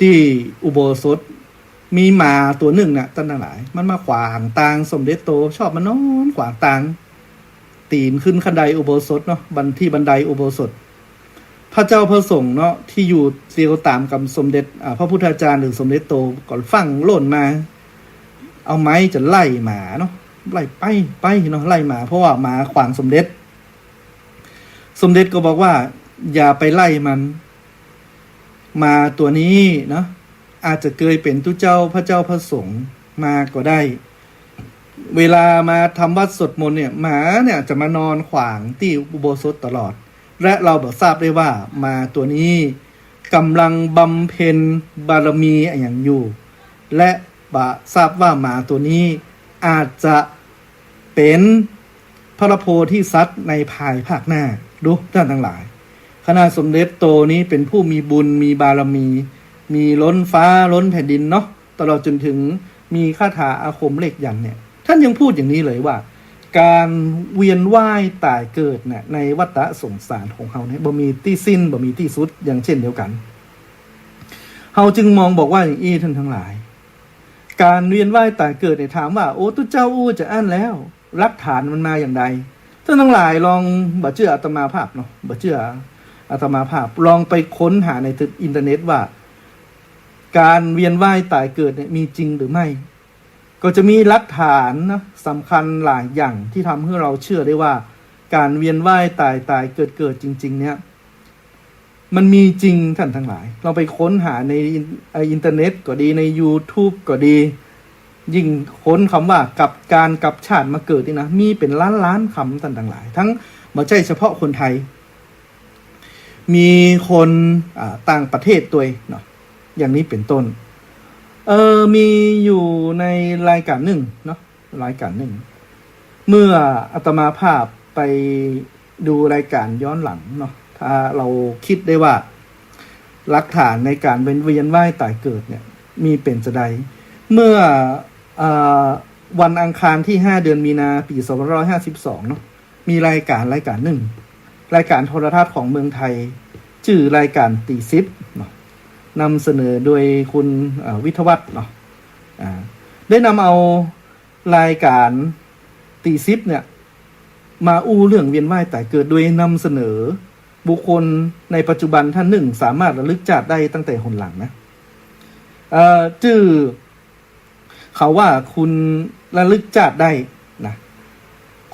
ตี้อุโบสถ มีหมาตั๋วนึ่งน่ะ ต้านตังหลาย มันมาขวางตางสมเด็จโต ชอบมานอนขวางตาง ตี๋นขึ้นคันไดอุโบสถเนาะ บัน ตี้บันไดอุโบสถ พระเจ้าพระสงฆ์เนาะ ตี้อยู่เตียวต๋ามกับสมเด็จ อ่า พระพุทธาจารย์หรือสมเด็จโต ก็ฟั่งโล่นมา เอาไม้จะไล่หมาเนาะ ไล่ไป ไปเนาะ ไล่หมา เพราะว่าหมาขวางสมเด็จ สมเด็จก็บอกว่า อย่าไปไล่มัน หมาตั๋วนี้เนาะ อาจจะเกยเป๋นตุ๊เจ้าพระเจ้าพระสงฆ์มาก็ได้ เวลามาทำวัตรสวดมนต์เนี่ย หมาเนี่ยจะมานอนขวางตี้อุโบสถตลอด และเฮาบ่ทราบได้ว่าหมาตั๋วนี้ก่ำลังบำเพ็ญบารมีอะหยังอยู่ และบ่ทราบว่าหมาตั๋วนี้อาจจะเป๋นพระโพธิสัตว์ในภายภาคหน้า ดู ต้านตังหลาย คณะสมเด็จโตนี้เป๋นผู้มีบุญ มีบารมี มีล้นฟ้าล้นแผ่นดินเนาะ ตลอดจ๋นถึงมีคาถาอาคมเลขยันต์เนี่ย ต้านยังพูดอย่างนี้เลยว่า ก๋านเวียนว่ายต๋ายเกิดเนี่ยในวัฏฏะสงสารของเฮาเนี่ย บ่มีตี้สิ้น บ่มีตี้สุด อย่างเช่นเดียวกั๋น เฮาจึงมองบอกว่าอย่างอี้ ต้านตังหลาย ก๋านเวียนว่ายต๋ายเกิดเนี่ย ถามว่า โอ้ ตุ๊เจ้าอู้จาอั้นแล้ว หลักฐานมันมาอย่างใด ต้านตังหลายลอง บ่เจื้ออาตมาภาพเนาะ บ่เจื้ออาตมาภาพ ลองไปค้นหาในอินเทอร์เน็ตว่า ก๋านเวียนว่ายต๋ายเกิดเนี่ยมีจริงหรือไม่ ก็จะมีหลักฐานนะ สำคัญหลายอย่างตี้ทำหื้อเฮาเจื้อได้ว่า ก๋านเวียนว่ายต๋าย ต๋ายเกิด เกิดจริงๆ เนี่ย มันมีจริงต้านตังหลาย ลองไปค้นหาในอิน เอ่อ อินเทอร์เน็ตก็ดี ในยูทูบก็ดี ยิ่งค้นกำว่า กลับกาลกลับชาติมาเกิดนี่นะ มีเป๋นล้านๆ กำต้านตังหลาย ตึงบ่ใจ้เฉพาะคนไทย มีคน อ่า ต่างประเทศตวยเนาะ อย่างนี้เป๋นต้น เออ มีอยู่ในรายก๋านนึ่งเนาะ รายก๋านนึ่ง เมื่ออาตมาภาพไปดูรายก๋านย้อนหลังเนาะ ถ้าเฮาคิดได้ว่า หลักฐานในก๋านเวียน เวียนว่ายต๋ายเกิดเนี่ย มีเป๋นจาใด เมื่อ เอ่อ วันอังคารตี้ห้า เดือนมีนา ปี๋สองพันห้าร้อยห้าสิบสองเนาะ มีรายก๋าน รายก๋านนึ่ง รายก๋านโทรทัศน์ของเมืองไทย จื้อรายก๋านตี๋สิบเนาะ นำเสนอโดยคุณ เอ่อ วิทยวัฒน์เนาะ อ่า ได้นำเอารายก๋านตี๋สิบเนี่ย มาอู้เรื่องเวียนว่ายต๋ายเกิด โดยนำเสนอบุคคลในปัจจุบันต้านนึ่ง สามารถระลึกจาติได้ตั้งแต่หนหลังนะ เอ่อ จื้อ เขาว่าคุณระลึกจาติได้นะ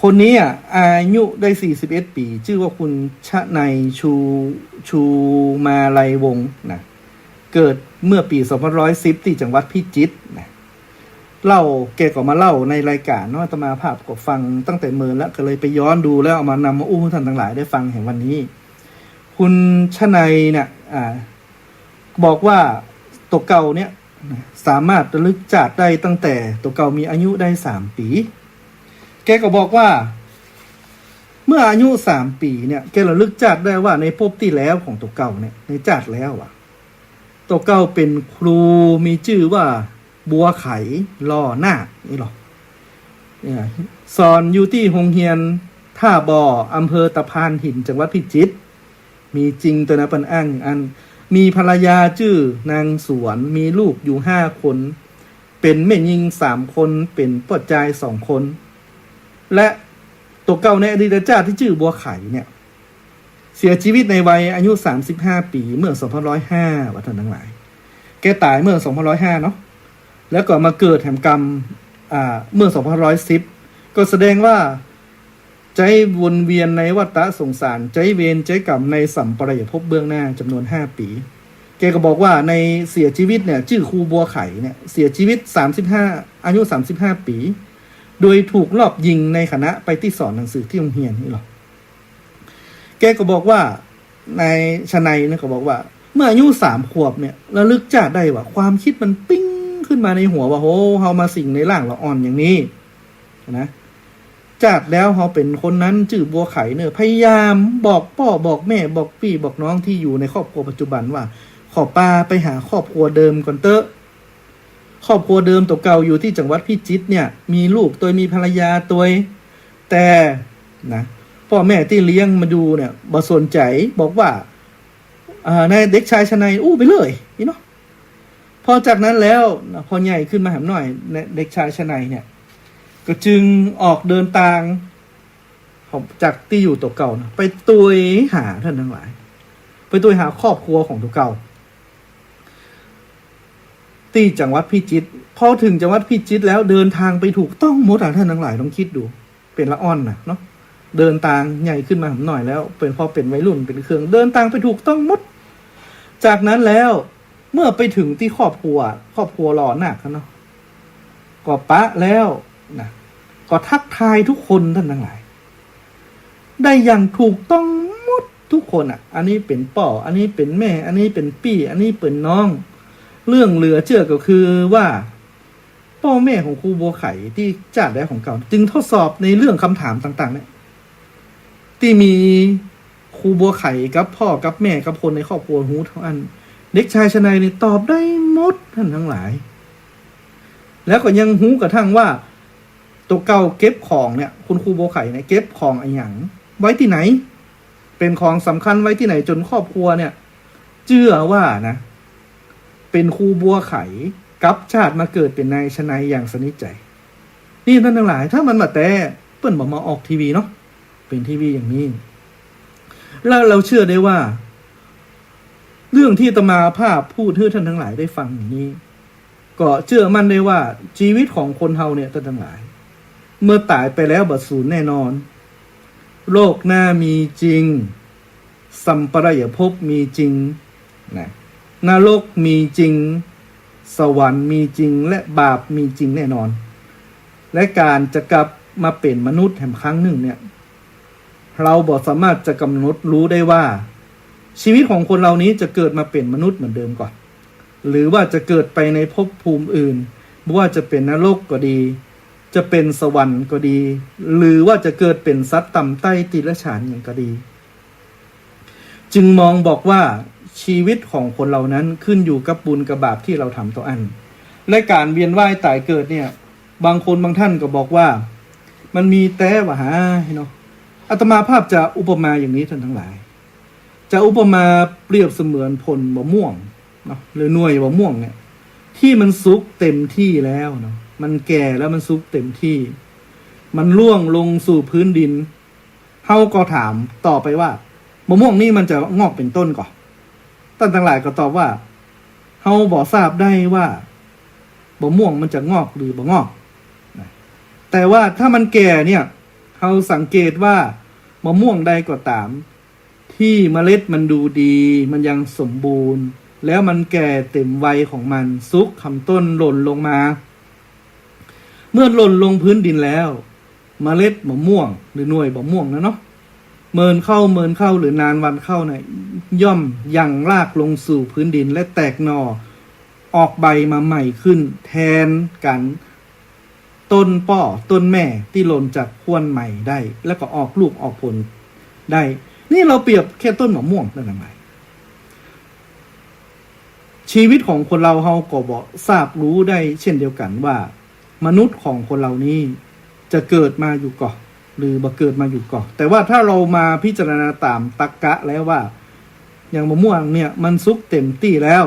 คนนี้อ่ะ อายุได้สี่สิบเอ็ดปี๋ จื้อว่าคุณชะไนย ชู ชูมาลัยวงศ์นะ เกิดเมื่อปี๋สองพันร้อยสิบ ตี้จังหวัดพิจิตรนะ เล่า แกก็มาเล่าในรายก๋านเนาะ อาตมาภาพก็ฟังตั้งแต่เมินแล้ว ก็เลยไปย้อนดูแล้วเอามานำมาอู้หื้อต้านตังหลายได้ฟังแหมวันนี้ คุณชะไนยเนี่ย อ่า บอกว่าตั๋วเก่าเนี่ย สามารถระลึกจาติได้ตั้งแต่ตั๋วเก่ามีอายุได้สามปี๋ แกก็บอกว่า เมื่ออายุสามปี๋เนี่ย แกระลึกจาติได้ว่าในภพตี้แล้วของตั๋วเก่าเนี่ย ในจาติแล้วอะ ตั๋วเก่าเป๋นครู มีจื้อว่าบัวไข ลอนาค นี่หรอ เนี่ย สอนอยู่ตี้โฮงเฮียนต้าบ่อ อำเภอตะพานหิน จังหวัดพิจิตร มีจริงตั๊วนะ เปิ้นอ้างอั้น มีภรรยาจื้อนางสวน มีลูกอยู่ห้าคน เป๋นแม่ญิงสามคน เป๋นป้อจายสองคน และตั๋วเก่าในอดีตจาติตี้จื้อบัวไขเนี่ย เสียจีวิตในวัยอายุสามสิบห้าปี๋ เมื่อสองพันร้อยห้า ว่าต้านตังหลาย แกต๋ายเมื่อสองพันร้อยห้าเนาะ แล้วก็มาเกิดแหมกำ อ่า เมื่อสองพันร้อยสิบ ก็แสดงว่า ใจ๊วนเวียนในวัฏฏะสงสาร ใจ๊เวรใจ๊กรรมในสัมปรายภพเบื้องหน้าจ๋ำนวนห้าปี๋ แกก็บอกว่าในเสียจีวิตเนี่ย จื้อครูบัวไขเนี่ย เสียจีวิตสามสิบห้า อายุสามสิบห้าปี๋ โดยถูกลอบยิงในขณะไปตี้สอนหนังสือตี้โฮงเฮียนนี่หรอ แกก็บอกว่า นายชนัยเนี่ยก็บอกว่า เมื่ออายุสามขวบเนี่ย ระลึกจาติได้ว่า ความกึ๊ดมันปิ๊งขึ้นมาในหัวว่า โห เฮามาสิงในร่างละอ่อนอย่างนี้นะ จาติแล้วเฮาเป๋นคนนั้นจื้อบัวไขเน่อ พยายามบอกป้อบอกแม่บอกปี้บอกน้องตี้อยู่ในครอบครัวปัจจุบันว่า ขอปาไปหาครอบครัวเดิมก่อนเต๊อะ ครอบครัวเดิมตั๋วเก่าอยู่ตี้จังหวัดพิจิตรเนี่ย มีลูกตวย มีภรรยาตวย แต่นะ ป้อแม่ตี้เลี้ยงมาดูเนี่ย บ่สนใจ๋ บอกว่า อ่า นายเด็กชายชนัยอู้ไปเลยนี่เนาะ พอจากนั้นแล้วนะ พอใหญ่ขึ้นมาแหมหน่อย เด็กชายชนัยเนี่ย ก็จึงออกเดินตาง จากตี้อยู่ตั๋วเก่านะ ไปตวยหาต้านตังหลาย ไปตวยหาครอบครัวของตั๋วเก่า ตี้จังหวัดพิจิตร พอเถิงจังหวัดพิจิตรแล้ว เดินตางไปถูกต้องหมดอะ ต้านตังหลายลองกึ๊ดดู เป๋นละอ่อนน่ะเนาะ เดินตางใหญ่ขึ้นมาแหมหน่อยแล้ว เป๋น พอเป๋นวัยรุ่นเป๋นเคือง เดินตางไปถูกต้องหมด จากนั้นแล้ว เมื่อไปเถิงตี้ครอบครัว ครอบครัวหล่อนักเนาะ ก็ปะแล้วนะ ก็ทักทายทุกคนต้านตังหลาย ได้อย่างถูกต้องหมดทุกคนอะ อันนี้เป๋นป้อ อันนี้เป๋นแม่ อันนี้เป๋นปี้ อันนี้เป๋นน้อง เรื่องเหลือเจื้อก็คือว่า ป้อแม่ของครูบัวไขตี้จาติแล้วของเก่า จึงทดสอบในเรื่องกำถามต่างๆ เนี่ย ตี้มีครูบัวไขกับป้อกับแม่กับคนในครอบครัวฮู้เต้าอั้น เด็กชายชนัยเนี่ยตอบได้หมดต้านตังหลาย แล้วก็ยังฮู้กระทั่งว่าตั๋วเก่าเก็บของเนี่ย คุณครูบัวไขเนี่ยเก็บของอะหยังไว้ตี้ไหน เป๋นของสำคัญไว้ตี้ไหน จ๋นครอบครัวเนี่ย เจื้อว่านะ เป๋นครูบัวไขกับจาติมาเกิดเป๋นนายชนัยอย่างสนิทใจ๋ นี่ต้านตังหลาย ถ้ามันบ่แต๊ เปิ้นบ่มาออกทีวีเนาะ เป๋นทีวีอย่างนี้ แล้วเฮาเจื้อได้ว่า เรื่องตี้อาตมาภาพพูดหื้อต้านตังหลายได้ฟังอย่างนี้ ก็เจื้อมั่นได้ว่าจีวิตของคนเฮาเนี่ยต้านตังหลาย เมื่อต๋ายไปแล้วบ่สูญแน่นอน โลกหน้ามีจริง สัมปรายภพมีจริงนะ นรกมีจริง สวรรค์มีจริง และบาปมีจริงแน่นอน และก๋านจะกลับมาเป๋นมนุษย์แหมครั้งนึ่งเนี่ย เฮาบ่สามารถจะกำหนดฮู้ได้ว่า จีวิตของคนเฮานี้จะเกิดมาเป๋นมนุษย์เหมือนเดิมก่อ หรือว่าจะเกิดไปในภพภูมิอื่น บ่ว่าจะเป๋นนรกก็ดี จะเป๋นสวรรค์ก็ดี หรือว่าจะเกิดเป๋นสัตว์ต่ำต้อยติรัจฉานหยังก็ดี จึงมองบอกว่าจีวิตของคนเฮานั้นขึ้นอยู่กับบุญกับบาปตี้เฮาทำเต้าอั้น และก๋านเวียนว่ายต๋ายเกิดเนี่ย บางคนบางต้านก็บอกว่า มันมีแต๊บ่าหาเนาะ อาตมาภาพจะอุปมาอย่างนี้ต้านตังหลาย จะอุปมาเปรียบเสมือนผลบ่าม่วงเนาะ หรือหน่วยบ่าม่วงเนี่ย ตี้มันสุกเต็มตี้แล้วเนาะ มันแก่แล้วมันสุกเต็มตี้ มันร่วงลงสู่พื้นดิน เฮาก็ถามต่อไปว่า บ่าม่วงนี้มันจะงอกเป๋นต้นก่อ ต้านตังหลายก็ตอบว่า เฮาบ่ทราบได้ว่าบ่าม่วงมันจะงอกหรือบ่งอกนะ แต่ว่าถ้ามันแก่เนี่ย เฮาสังเกตว่าบ่าม่วงใดก็ต๋าม ตี้เมล็ดมันดูดี มันยังสมบูรณ์ แล้วมันแก่เต็มวัยของมัน สุกคำต้นหล่นลงมา เมื่อหล่นลงพื้นดินแล้ว เมล็ดบ่าม่วง หรือหน่วยบ่าม่วงนะเนาะ เมินเข้า เมินเข้า หรือนานวันเข้านะ ย่อมยังรากลงสู่พื้นดิน และแตกหน่อออกใบมาใหม่ขึ้น แทนกั๋น ต้นป้อต้นแม่ตี้หล่นจากขั้วใหม่ได้ แล้วก็ออกลูกออกผลได้ นี่เฮาเปรียบแค่ต้นบ่าม่วงต้านตังหลาย จีวิตของคนเฮา เฮาก็บ่ทราบฮู้ได้เช่นเดียวกั๋นว่า มนุษย์ของคนเฮานี้จะเกิดมาอยู่ก่อ หรือบ่เกิดมาอยู่ก่อ แต่ว่าถ้าเฮามาพิจารณาต๋ามตรรกะแล้วว่า อย่างบ่าม่วงเนี่ยมันสุกเต็มตี้แล้ว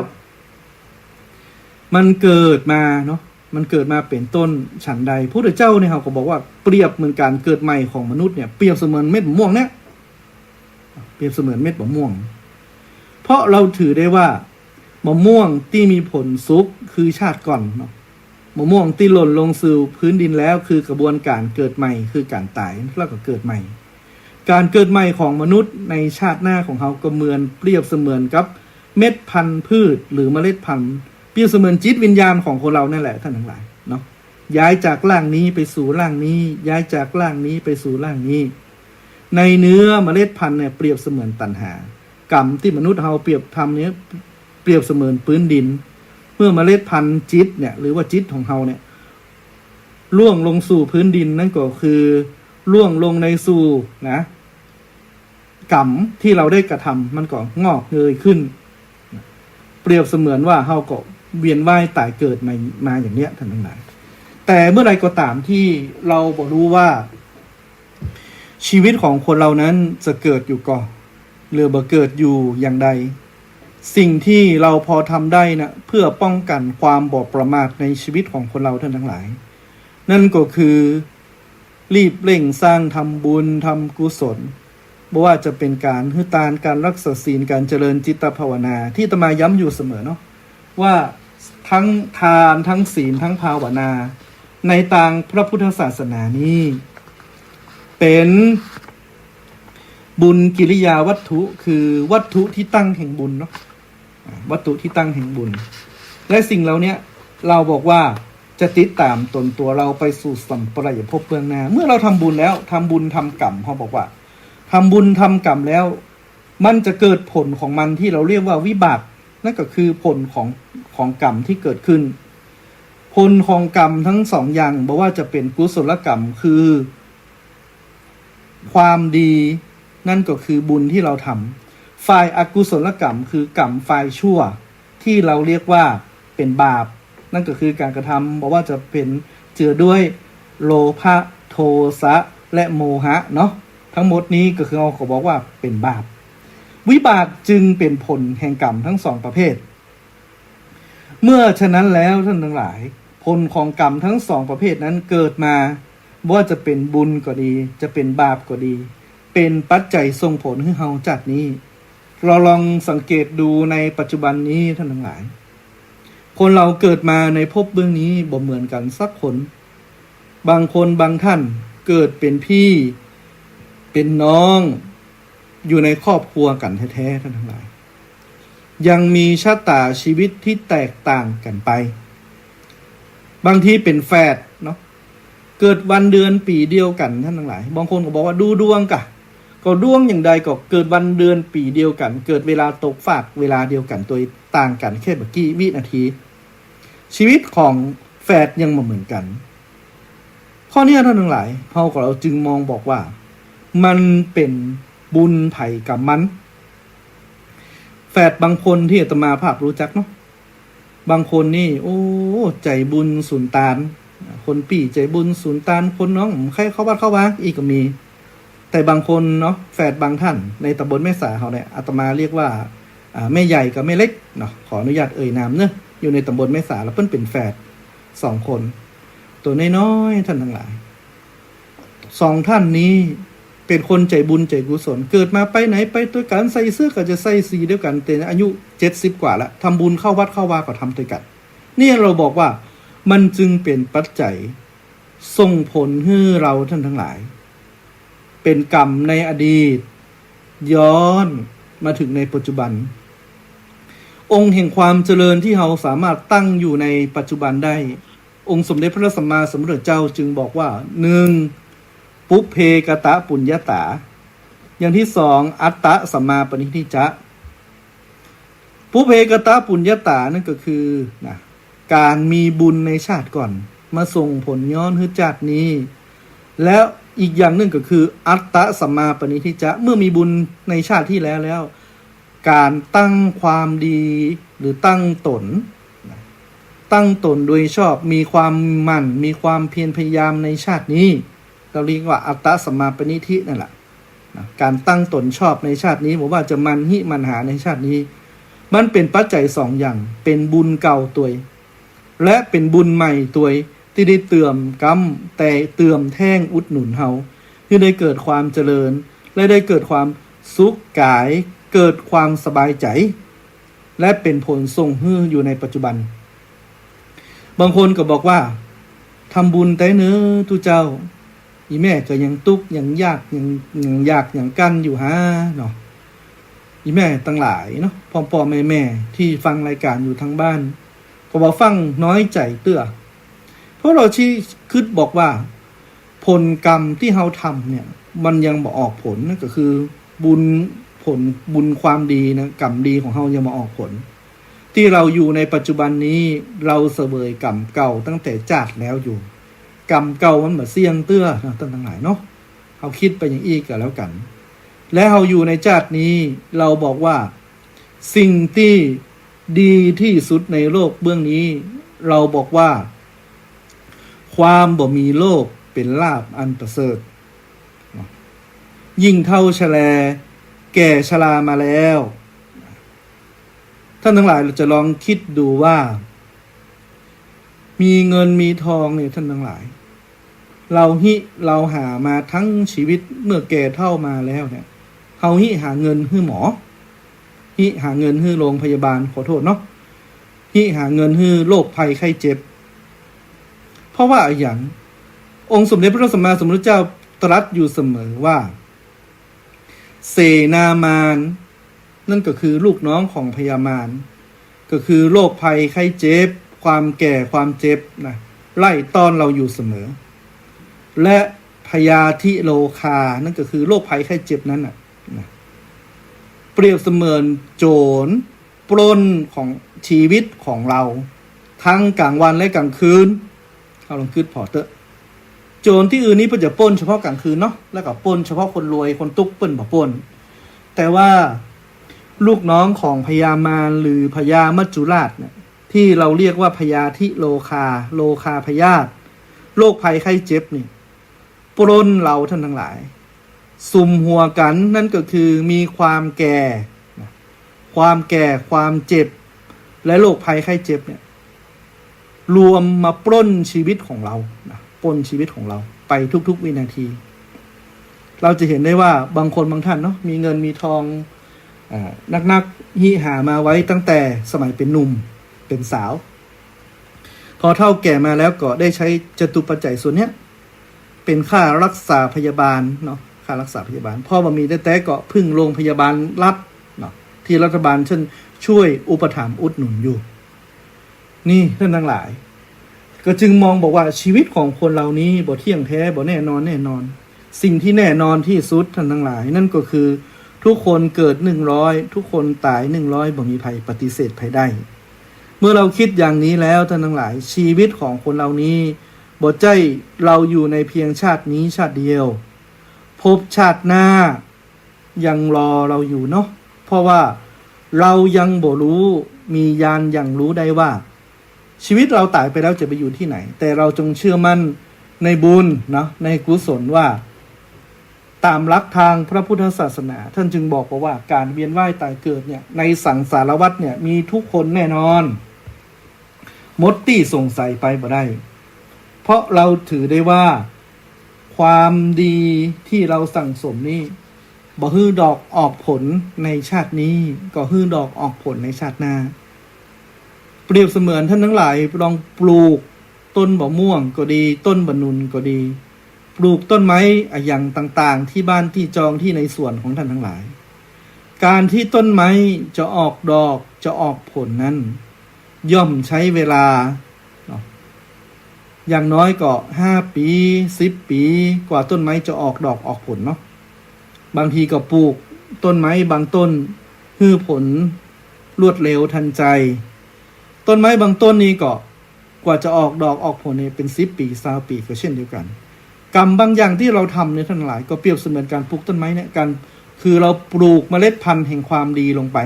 มันเกิดมาเนาะ มันเกิดมาเป๋นต้นฉันใด พุทธเจ้าเนี่ยเฮาก็บอกว่าเปรียบเหมือนก๋านเกิดใหม่ของมนุษย์เนี่ย เปรียบเสมือนเม็ดบ่าม่วงเนี่ย เปรียบเสมือนเม็ดบ่าม่วง เพราะเฮาถือได้ว่าบ่าม่วงตี้มีผลสุกคือชาติก่อนเนาะ บ่าม่วงตี้หล่นลงสู่พื้นดินแล้วคือกระบวนก๋านเกิดใหม่ คือก๋านต๋ายแล้วก็เกิดใหม่ ก๋านเกิดใหม่ของมนุษย์ในชาติหน้าของเฮาก็เหมือน เปรียบเสมือนกับเม็ดพันธุ์พืชหรือเมล็ดพันธุ์ เปรียบเสมือนจิตวิญญาณของคนเฮานั่นแหละท่านตังหลายเนาะ ย้ายจากร่างนี้ไปสู่ร่างนี้ ย้ายจากร่างนี้ไปสู่ร่างนี้ ในเนื้อเมล็ดพันธุ์เนี่ยเปรียบเสมือนตัณหา กรรมตี้มนุษย์เฮาเปรียบทำเนี่ย เปรียบเสมือนพื้นดิน เมื่อเมล็ดพันธุ์จิตเนี่ย หรือว่าจิตของเฮาเนี่ย ร่วงลงสู่พื้นดิน นั่นก็คือร่วงลงในสู่นะ กรรมที่เราได้กระทำมันก็งอกเงยขึ้น เปรียบเสมือนว่าเฮาก็เวียนว่ายตายเกิดมา มาอย่างเนี้ยท่านตังหลาย แต่เมื่อใดก็ต๋ามที่เราบ่ฮู้ว่า ชีวิตของคนเฮานั้นจะเกิดอยู่ก่อ หรือบ่เกิดอยู่อย่างใด สิ่งที่เราพอทำได้นะ เพื่อป้องกันความบ่ประมาทในชีวิตของคนเฮาท่านตังหลาย นั่นก็คือ รีบเร่งสร้างทำบุญทำกุศล บ่ว่าจะเป๋นก๋านหื้อตาน ก๋านรักษาศีล ก๋านเจริญจิตภาวนา ตี้อาตมาย้ำอยู่เสมอเนาะ ว่าทั้งตาน ทั้งศีล ทั้งภาวนา ในตางพระพุทธศาสนานี้ เป๋นบุญกิริยาวัตถุ คือวัตถุตี้ตั้งแห่งบุญเนาะ อ่า วัตถุตี้ตั้งแห่งบุญ และสิ่งเหล่าเนี้ย เฮาบอกว่าจะติดต๋ามตนตั๋วเฮาไปสู่สัมปรายภพเบื้องหน้า เมื่อเราทำบุญแล้ว ทำบุญทำกรรม เฮาบอกว่า ทำบุญทำกรรมแล้ว มันจะเกิดผลของมันที่เราเรียกว่าวิบาก นั่นก็คือผลของ ของกรรมที่เกิดขึ้น ผลของกรรมทั้งสองอย่าง บ่ว่าจะเป๋นกุศลกรรม คือ ความดี นั่นก็คือบุญที่เราทำ ฝ่ายอกุศลกรรม คือกรรมฝ่ายชั่ว ที่เราเรียกว่าเป๋นบาป นั่นก็คือก๋านกระทำ บ่ว่าจะเป๋นเจือด้วยโลภะ โทสะ และโมหะเนาะ ทั้งหมดนี้ก็คือเฮาก็บอกว่าเป๋นบาป วิบากจึงเป๋นผลแห่งกรรมทั้งสองประเภท เมื่อฉะนั้นแล้วท่านตังหลาย ผลของกรรมทั้งสองประเภทนั้นเกิดมา บ่ว่าจะเป๋นบุญก็ดี จะเป๋นบาปก็ดี เป๋นปัจจัยส่งผลหื้อเฮาจาตินี้ เราลองสังเกตดูในปัจจุบันนี้ท่านตังหลาย คนเฮาเกิดมาในภพเบื้องนี้บ่เหมือนกั๋นสักคน บางคนบางท่านเกิดเป๋นพี่ เป๋นน้อง อยู่ในครอบครัวกั๋นแท้ๆ ท่านตังหลาย ยังมีชะต๋าชีวิตตี้แตกต่างกั๋นไป บางทีเป๋นแฝดเนาะ เกิดวันเดือนปี๋เดียวกั๋นท่านตังหลาย บางคนก็บอกว่าดูดวงก่ะ ก็ดวงอย่างใดก็เกิดวันเดือนปี๋เดียวกั๋น เกิดเวลาตกฟากเวลาเดียวกั๋น โตยต่างกั๋นแค่บ่กี่วินาที ชีวิตของแฝดยังบ่เหมือนกั๋น เพราะเนี้ยท่านตังหลาย เฮาก็ เฮาจึงมองบอกว่า มันเป๋นบุญใผกรรมมัน แฝดบางคนตี้อาตมาภาพรู้จักเนาะ บางคนนี่ โอ้ ใจ๋บุญสุนตาน คนปี้ใจ๋บุญสุนตาน คนน้องใค่เข้าวัดเข้าวา อี้ก็มี แต่บางคนเนาะ แฝดบางท่านในต๋ำบลแม่สาเฮาเนี่ย อาตมาเรียกว่า อ่า แม่ใหญ่กับแม่เล็กเนาะ ขออนุญาตเอ่ยนามเนาะ อยู่ในต๋ำบลแม่สา แล้วเปิ้นเป๋นแฝดสองคน ตั๋วน้อยๆ ท่านตังหลาย สองท่านนี้เป๋นคนใจ๋บุญใจ๋กุศล เกิดมาไปไหนไปตวยกั๋น ใส่เสื้อก็จะใส่สีเดียวกั๋น แต่อายุเจ็ดสิบกว่าละ ทำบุญเข้าวัดเข้าวาก็ทำตวยกั๋น เนี่ยเราบอกว่ามันจึงเป๋นปัจจัยส่งผลหื้อเฮาท่านตังหลาย เป๋นกรรมในอดีต ย้อนมาเถิงในปัจจุบัน องค์แห่งความเจริญตี้เฮาสามารถตั้งอยู่ในปัจจุบันได้ องค์สมเด็จพระสัมมาสัมพุทธเจ้าจึงบอกว่า หนึ่ง ปุพเพกตปุญญาตา อย่างตี้สอง อัตตสัมมาปณิธิจะ ปุพเพกตปุญญาตา นั่นก็คือ นะ ก๋านมีบุญในชาติก่อน มาส่งผลย้อนหื้อจาตินี้ แล้วอีกอย่างนึ่งก็คือ อัตตสัมมาปณิธิจะ เมื่อมีบุญในชาติตี้แล้วแล้ว ก๋านตั้งความดีหรือตั้งต๋น นะ ตั้งต๋นโดยชอบ มีความหมั่น มีความเพียรพยายามในชาตินี้ เฮาเรียกว่าอัตตสัมมาปณิธินั่นแหละ นะ ก๋านตั้งต๋นชอบในชาตินี้ บ่ว่าจะหมั่นหิหมั่นหาในชาตินี้ มันเป๋นปัจจัยสองอย่าง เป๋นบุญเก่าตวย และเป๋นบุญใหม่ตวย ตี้ได้เติมก๊ำ แต่เติมแท่งอุดหนุนเฮา หื้อได้เกิดความเจริญ และได้เกิดความสุขก๋าย เกิดความสบายใจ๋ และเป๋นผลส่งหื้ออยู่ในปัจจุบัน บางคนก็บอกว่า ทำบุญแต๊เน้อตุ๊เจ้า อี่แม่ก็ยังตุ๊กข์ยังยากยัง ยังยากยังกั้นอยู่หาเนาะ อี่แม่ตังหลายเนาะ ป้อๆ แม่ๆ ตี้ฟังรายก๋านอยู่ตางบ้าน ก็บ่ฟังน้อยใจ๋เตื้อ เพราะเฮาตี้กึ๊ดบอกว่า ผลกรรมตี้เฮาทำเนี่ย มันยังบ่ออกผล นั่นก็คือบุญ ผลบุญความดีนะ กรรมดีของเฮายังบ่ออกผล ตี้เฮาอยู่ในปัจจุบันนี้ เฮาเสวยกรรมเก่าตั้งแต่จาติแล้วอยู่ กรรมเก่ามันบ่เสี้ยงเตื้อนะ ต้านตังหลายเนาะ เฮากึ๊ดไปอย่างอี้ก็แล้วกั๋น และเฮาอยู่ในจาตินี้ เฮาบอกว่า สิ่งตี้ดีตี้สุดในโลกเบื้องนี้ เฮาบอกว่า ความบ่มีโรคเป๋นลาภอันประเสริฐเนาะ ยิ่งเฒ่าชะแล แก่ชรามาแล้ว ต้านตังหลาย เฮาจะลองกึ๊ดดูว่า มีเงินมีทองเนี่ย ต้านตังหลาย เฮาฮิ เฮาหามาตึงชีวิต เมื่อแก่เฒ่ามาแล้วเนี่ย เฮาฮิหาเงินหื้อหมอ ฮิหาเงินหื้อโรงพยาบาล ขอโต้ษเนาะ ฮิหาเงินหื้อโรคภัยไข้เจ็บ เพราะว่าอะหยัง องค์สมเด็จพระสัมมาสัมพุทธเจ้าตรัสอยู่เสมอว่า เสนามาร นั่นก็คือลูกน้องของพญามาร ก็คือโรคภัยไข้เจ็บ ความแก่ความเจ็บนะ ไล่ต้อนเฮาอยู่เสมอ และพยาธิโรคา นั่นก็คือโรคภัยไข้เจ็บนั้นน่ะนะ เปรียบเสมือนโจรปล้นของชีวิตของเฮา ตึงก๋างวันและก๋างคืน เฮาลองกึ๊ดผ่อเต๊อะ โจรตี้อื่นนี้เปิ้นจะปล้นเฉพาะก๋างคืนเนาะ แล้วก็ปล้นเฉพาะคนรวย คนตุ๊กเปิ้นบ่ปล้น แต่ว่าลูกน้องของพญามารหรือพญามัจจุราชเนี่ย ตี้เฮาเรียกว่าพยาธิโรคา โรคาพยาธิ โรคภัยไข้เจ็บนี่ ปล้นเฮาต้านตังหลาย สุมหัวกั๋น นั่นก็คือมีความแก่นะ ความแก่ ความเจ็บ และโรคภัยไข้เจ็บเนี่ย รวมมาปล้นชีวิตของเฮานะ ปล้นชีวิตของเฮาไปทุกๆ วินาที เฮาจะหันได้ว่าบางคนบางต้านเนาะ มีเงินมีทอง อ่า นักๆ ฮิหามาไว้ตั้งแต่สมัยเป๋นหนุ่ม เป๋นสาว พอเฒ่าแก่มาแล้วก็ได้ใจ๊จตุปัจจัยส่วนเนี้ย เป๋นค่ารักษาพยาบาลเนาะ ค่ารักษาพยาบาล พอบ่มีแต๊ๆ ก็พึ่งโรงพยาบาลรัฐเนาะ ตี้รัฐบาลเปิ้นจ้วยอุปถัมภ์อุดหนุนอยู่ นี่ต้านตังหลาย ก็จึงมองบอกว่าชีวิตของคนเฮานี้บ่เที่ยงแต๊ บ่แน่นอนแน่นอน สิ่งตี้แน่นอนตี้สุดต้านตังหลาย นั่นก็คือทุกคนเกิดหนึ่งร้อย ทุกคนต๋ายหนึ่งร้อย บ่มีใผปฏิเสธใผได้ เมื่อเฮากึ๊ดอย่างนี้แล้วต้านตังหลาย ชีวิตของคนเฮานี้ บ่ใจ้เฮาอยู่ในเพียงชาตินี้ชาติเดียว ภพชาติหน้ายังรอเฮาอยู่เนาะ เพราะว่าเฮายังบ่ฮู้ มีญาณหยังฮู้ได้ว่า ชีวิตเฮาต๋ายไปแล้วจะไปอยู่ตี้ไหน แต่เฮาจงเจื้อมั่นในบุญเนาะ ในกุศลว่า ต๋ามหลักตางพระพุทธศาสนา ต้านจึงบอกว่าก๋านเวียนว่ายต๋ายเกิดเนี่ย ในสังสารวัฏเนี่ย มีทุกคนแน่นอน หมดตี้สงสัยไปบ่ได้ เพราะเฮาถือได้ว่าความดีตี้เฮาสั่งสมนี้ บ่หื้อดอกออกผลในชาตินี้ ก็หื้อดอกออกผลในชาติหน้า เปรียบเสมือนต้านตังหลายลองปลูกต้นบ่าม่วงก็ดี ต้นบ่าหนุนก็ดี ปลูกต้นไม้อะหยังต่างๆ ตี้บ้านตี้จองตี้ในสวนของต้านตังหลาย ก๋านตี้ต้นไม้จะออกดอกจะออกผลนั้น ย่อมใจ๊เวลาเนาะ อย่างน้อยก็ห้าปี๋ สิบปี๋ กว่าต้นไม้จะออกดอกออกผลเนาะ บางทีก็ปลูกต้นไม้บางต้นหื้อผลรวดเร็วทันใจ๋ ต้นไม้บางต้นนี่ก็กว่าจะออกดอกออกผลเนี่ยเป๋นสิบปี๋ ซาวปี๋ ก็เช่นเดียวกั๋น กรรมบางอย่างตี้เฮาทำเนี่ยต้านตังหลาย ก็เปรียบเสมือนก๋านปลูกต้นไม้เนี่ย ก๋าน คือเฮาปลูกเมล็ดพันธุ์แห่งความดีลงไป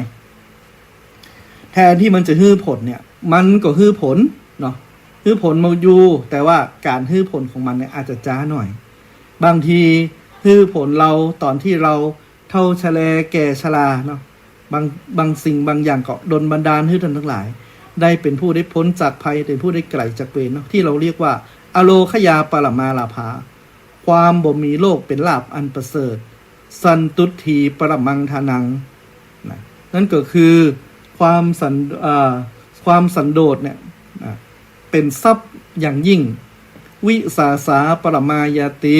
แทนตี้มันจะหื้อผลเนี่ย มันก็หื้อผลเนาะ หื้อผลมาอยู่ แต่ว่าก๋านหื้อผลของมันเนี่ยอาจจะจ๊าหน่อย บางทีหื้อผลเฮาต๋อนตี้เฮาเฒ่าชะแลแก่ชราเนาะ บาง บางสิ่งบางอย่างก็ดลบันดาลหื้อต้านตังหลาย ได้เป๋นผู้ได้ป๊นจากภัย เป๋นผู้ได้ไก๋จากเวรเนาะ ตี้เฮาเรียกว่า อโรคยาปรมาลาภา ความบ่มีโรคเป๋นลาภอันประเสริฐ สันตุฏฐีปรมังธนัง นะ นั่นก็คือความสัน เอ่อ ความสันโดษเนี่ย นะ เป๋นทรัพย์อย่างยิ่ง วิสาสาปรมายาติ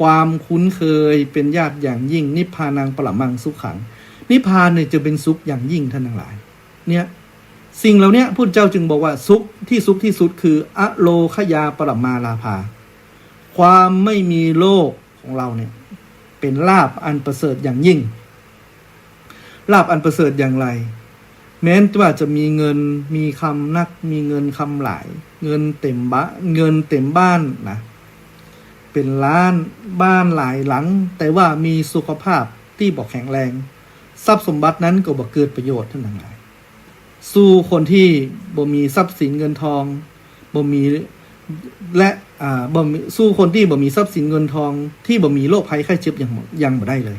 ความคุ้นเคยเป็นญาติอย่างยิ่ง นิพพานังปรมังสุขัง นิพพานเนี่ยจะเป็นสุขอย่างยิ่งท่านทั้งหลาย เนี่ย สิ่งเหล่าเนี้ยพุทธเจ้าจึงบอกว่าสุขที่สุขที่สุดคืออโลคยาปรมาลาภา ความไม่มีโรคของเราเนี่ย เป็นลาภอันประเสริฐอย่างยิ่ง ลาภอันประเสริฐอย่างไร แม้นว่าจะมีเงิน มีคำนัก มีเงินคำหลาย เงินเต็มบะ เงินเต็มบ้านนะ เป็นล้าน บ้านหลายหลัง แต่ว่ามีสุขภาพตี้บ่แข็งแรง ทรัพย์สมบัตินั้นก็บ่เกิดประโยชน์ท่านทั้งหลาย สู้คนตี้บ่มีทรัพย์สินเงินทอง บ่มี และ อ่า บ่มี สู้คนตี้บ่มีทรัพย์สินเงินทอง ตี้บ่มีโรคภัยไข้เจ็บยัง ยังบ่ได้เลย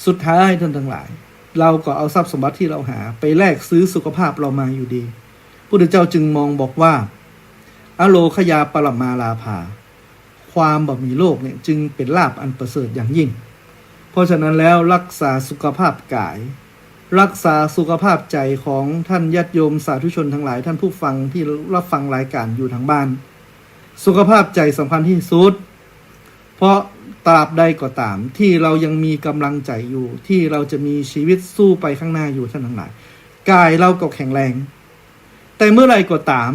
สุดท้ายท่านทั้งหลาย เราก็เอาทรัพย์สมบัติตี้เราหาไปแลกซื้อสุขภาพเรามาอยู่ดี พุทธเจ้าจึงมองบอกว่า อโลคยาปรมาลาภา ความบ่มีโรคเนี่ยจึงเป็นลาภอันประเสริฐอย่างยิ่ง เพราะฉะนั้นแล้วรักษาสุขภาพกาย รักษาสุขภาพใจของท่านญาติโยมสาธุชนทั้งหลาย ท่านผู้ฟังที่รับฟังรายการอยู่ทางบ้าน สุขภาพใจสำคัญที่สุด เพราะตราบใดก็ตามที่เรายังมีกำลังใจอยู่ ที่เราจะมีชีวิตสู้ไปข้างหน้าอยู่ท่านทั้งหลาย กายเราก็แข็งแรง แต่เมื่อไหร่ก็ตาม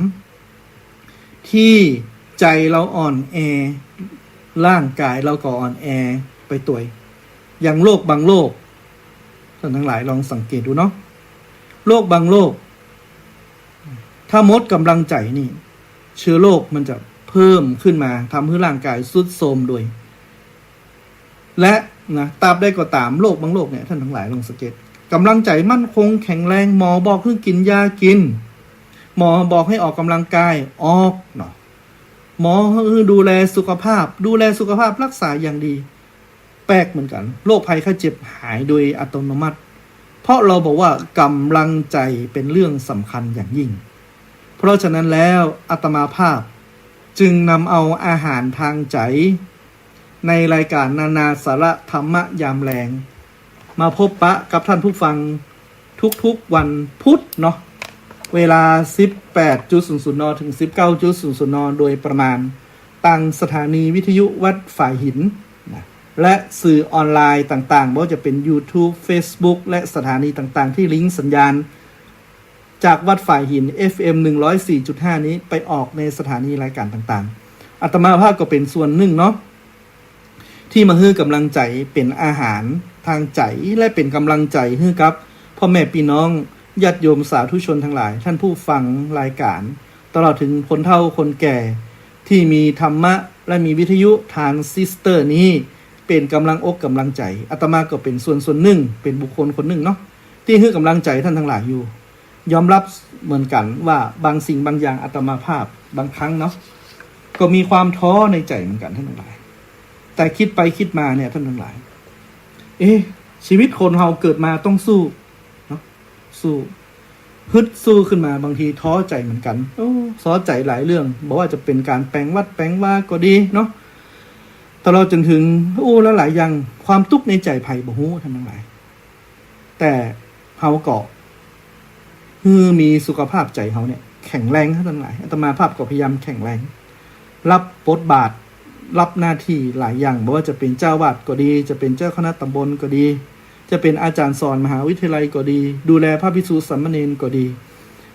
ที่ใจเราอ่อนแอ ร่างกายเราก็อ่อนแอไปตวย อย่างโรคบางโรค ท่านทั้งหลายลองสังเกตดูเนาะ โรคบางโรค ถ้าหมดกำลังใจนี่ เชื้อโรคมันจะเพิ่มขึ้นมา ทำให้ร่างกายทรุดโทรมโดย และนะ ตราบใดก็ตาม โรคบางโรคเนี่ย ท่านทั้งหลายลองสังเกต กำลังใจมั่นคงแข็งแรง หมอบอกหื้อกิ๋นยากิ๋น หมอบอกหื้อออกกำลังกาย ออกเนาะ หมอหื้อดูแลสุขภาพ ดูแลสุขภาพรักษาอย่างดี แปลกเหมือนกั๋น โรคภัยไข้เจ็บหายโดยอัตโนมัติ เพราะเราบอกว่ากำลังใจเป็นเรื่องสำคัญอย่างยิ่ง เพราะฉะนั้นแล้วอาตมาภาพจึงนำเอาอาหารทางใจ ในรายการนานาสาระธรรมะยามแลง มาพบปะกับท่านผู้ฟังทุกๆวันพุธเนาะ เวลา สิบแปดจุดศูนย์ศูนย์ น ถึง สิบเก้าจุดศูนย์ศูนย์ น โดยประมาณ ตางสถานีวิทยุวัดฝายหินนะ และสื่อออนไลน์ต่างๆ บ่ว่าจะเป๋น YouTube Facebook และสถานีต่างๆ ตี้ลิงก์สัญญาณ จากวัดฝายหิน เอฟเอ็ม หนึ่งร้อยสี่จุดห้า นี้ไปออกในสถานีรายการต่างๆ อาตมาภาพก็เป๋นส่วนนึ่งเนาะ ตี้มาหื้อกำลังใจเป๋นอาหารทางใจ และเป๋นกำลังใจหื้อกับพ่อแม่ปี้น้องญาติโยมสาธุชนทั้งหลาย ท่านผู้ฟังรายการ ตลอดเถิงคนเฒ่าคนแก่ ตี้มีธรรมะและมีวิทยุทรานซิสเตอร์นี้ เป๋นกำลังอกกำลังใจ อาตมาก็เป๋นส่วนส่วนนึ่ง เป๋นบุคคลคนนึ่งเนาะ ตี้หื้อกำลังใจท่านทั้งหลายอยู่ ยอมรับเหมือนกั๋นว่าบางสิ่งบางอย่างอาตมาภาพบางครั้งเนาะ ก็มีความท้อในใจเหมือนกั๋นท่านทั้งหลาย แต่กึ๊ดไปกึ๊ดมาเนี่ยท่านทั้งหลาย เอ๊ะ ชีวิตคนเฮาเกิดมาต้องสู้เนาะ สู้ ฮึดสู้ขึ้นมา บางทีท้อใจเหมือนกั๋น โอ้ ท้อใจหลายเรื่อง บ่ว่าจะเป๋นก๋านแป๋งวัดแป๋งวาก็ดีเนาะ ตลอดจนเถิง โอ้ หลายๆ อย่าง ความตุ๊กข์ในใจใผบ่ฮู้ท่านทั้งหลาย แต่เฮาก็ หื้อมีสุขภาพใจเฮาเนี่ยแข็งแรงครับท่านทั้งหลาย อาตมาภาพก็พยายามแข็งแรง รับบทบาท รับหน้าตี้หลายอย่าง บ่ว่าจะเป๋นเจ้าวัดก็ดี จะเป๋นเจ้าคณะตำบลก็ดี จะเป๋นอาจ๋ารย์สอนมหาวิทยาลัยก็ดี ดูแลพระภิกษุสามเณรก็ดี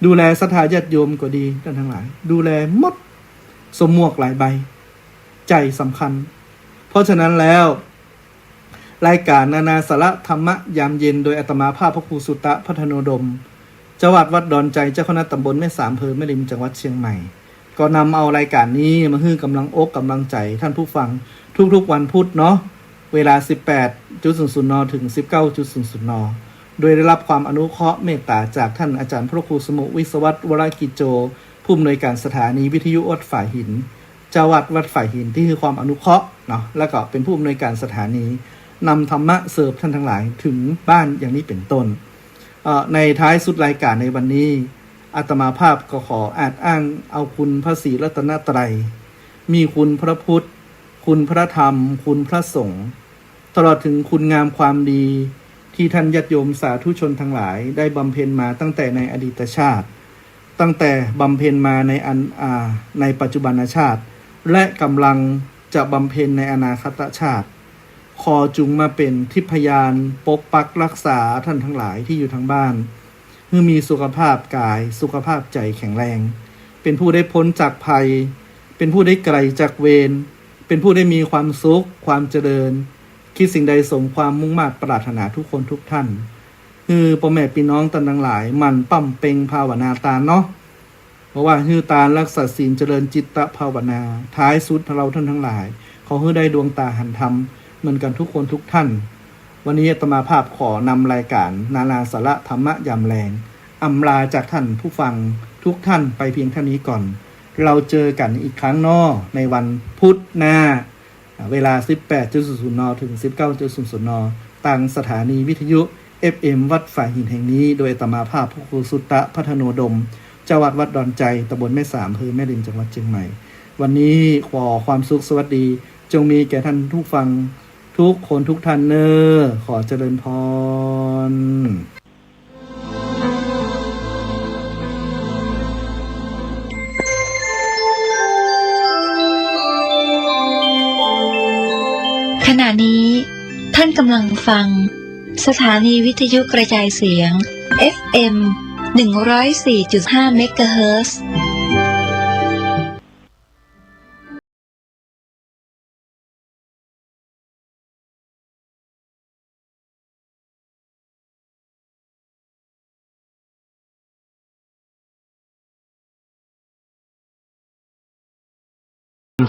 ดูแลศรัทธาญาติโยมก็ดี ท่านทั้งหลาย ดูแลหมด สวมหมวกหลายใบ ใจสำคัญ เพราะฉะนั้นแล้ว รายการนานาสาระธรรมะยามเย็น โดยอาตมาภาพพระครูสุตะ พัฒโนดม เจ้าอาวาสวัดดอนใจ เจ้าคณะตำบลแม่สาม อำเภอแม่ริม จังหวัดเชียงใหม่ ก็นำเอารายการนี้มาหื้อกำลังอกกำลังใจท่านผู้ฟังทุกๆวันพุธเนาะ เวลา สิบแปดจุดศูนย์ศูนย์ น ถึง สิบเก้าจุดศูนย์ศูนย์ น โดยได้รับความอนุเคราะห์เมตตาจากท่านอาจารย์พระครูสมุห์ วิศวัตร วรกิจโจ ผู้อำนวยการสถานีวิทยุวัดฝายหิน เจ้าอาวาสวัดฝายหิน ตี้หื้อความอนุเคราะห์เนาะ แล้วก็เป๋นผู้อำนวยการสถานี นำธรรมะเสิร์ฟท่านทั้งหลายเถิงบ้านอย่างนี้เป๋นต้น เอ่อ ในท้ายสุดรายการในวันนี้ อาตมาภาพก็ขออาจอ้างเอาคุณพระศรีรัตนตรัย มีคุณพระพุทธ คุณพระธรรม คุณพระสงฆ์ ตลอดเถิงคุณงามความดี ตี้ท่านญาติโยมสาธุชนทั้งหลายได้บำเพ็ญมาตั้งแต่ในอดีตชาติ ตั้งแต่บำเพ็ญมาในอัน อ่า ในปัจจุบันชาติ และกำลัง จะบำเพ็ญในอนาคตชาติ ขอจุงมาเป๋นทิพยานปกปักรักษาต้านตังหลายตี้อยู่ตางบ้าน หื้อมีสุขภาพก๋าย สุขภาพใจ๋แข็งแรง เป๋นผู้ได้ป๊นจากภัย เป๋นผู้ได้ไก๋จากเวร เป๋นผู้ได้มีความสุข ความเจริญ คิดสิ่งใดสมความมุ่งมาดปรารถนากู้คนกู้ต้าน หื้อป้อแม่ปี้น้องต้านตังหลาย หมั่นปำเพ็งภาวนาตานเนาะ เพราะว่าหื้อตานรักษาศีลเจริญจิตตภาวนา ท้ายสุดเฮาต้านตังหลาย ขอหื้อได้ดวงต๋าหันธรรมเหมือนกั๋นกู้คนกู้ต้าน วันนี้อาตมาภาพขอนำรายก๋านนานาสาระธรรมะยามแลง อำลาจากต้านผู้ฟังกู้ต้านไปเพียงเต้านี้ก่อน เฮาเจอกั๋นอีกครั้งเนาะ ในวันพุธหน้า อ่า เวลา สิบแปดจุดศูนย์ศูนย์ น เถิง สิบเก้าจุดศูนย์ศูนย์ น ตางสถานีวิทยุ เอฟเอ็ม วัดฝายหินแห่งนี้ โดยอาตมาภาพพระครูสุตตะ พัฒโนดม เจ้าวัดวัดดอนไจ ตำบลแม่สาม อำเภอแม่ริม จังหวัดเจียงใหม่ วันนี้ขอความสุขสวัสดี จงมีแก่ต้านผู้ฟังกู้คนกู้ต้านเน่อ ขอเจริญพร ขณะนี้ท่านกำลังฟังสถานีวิทยุกระจายเสียง เอฟเอ็ม หนึ่งร้อยสี่จุดห้า เมกะเฮิรตซ์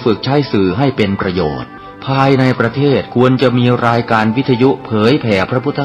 ฝึกใช้สื่อให้เป็นประโยชน์ ภายในประเทศควรจะมีรายการวิทยุเผยแผ่พระพุทธ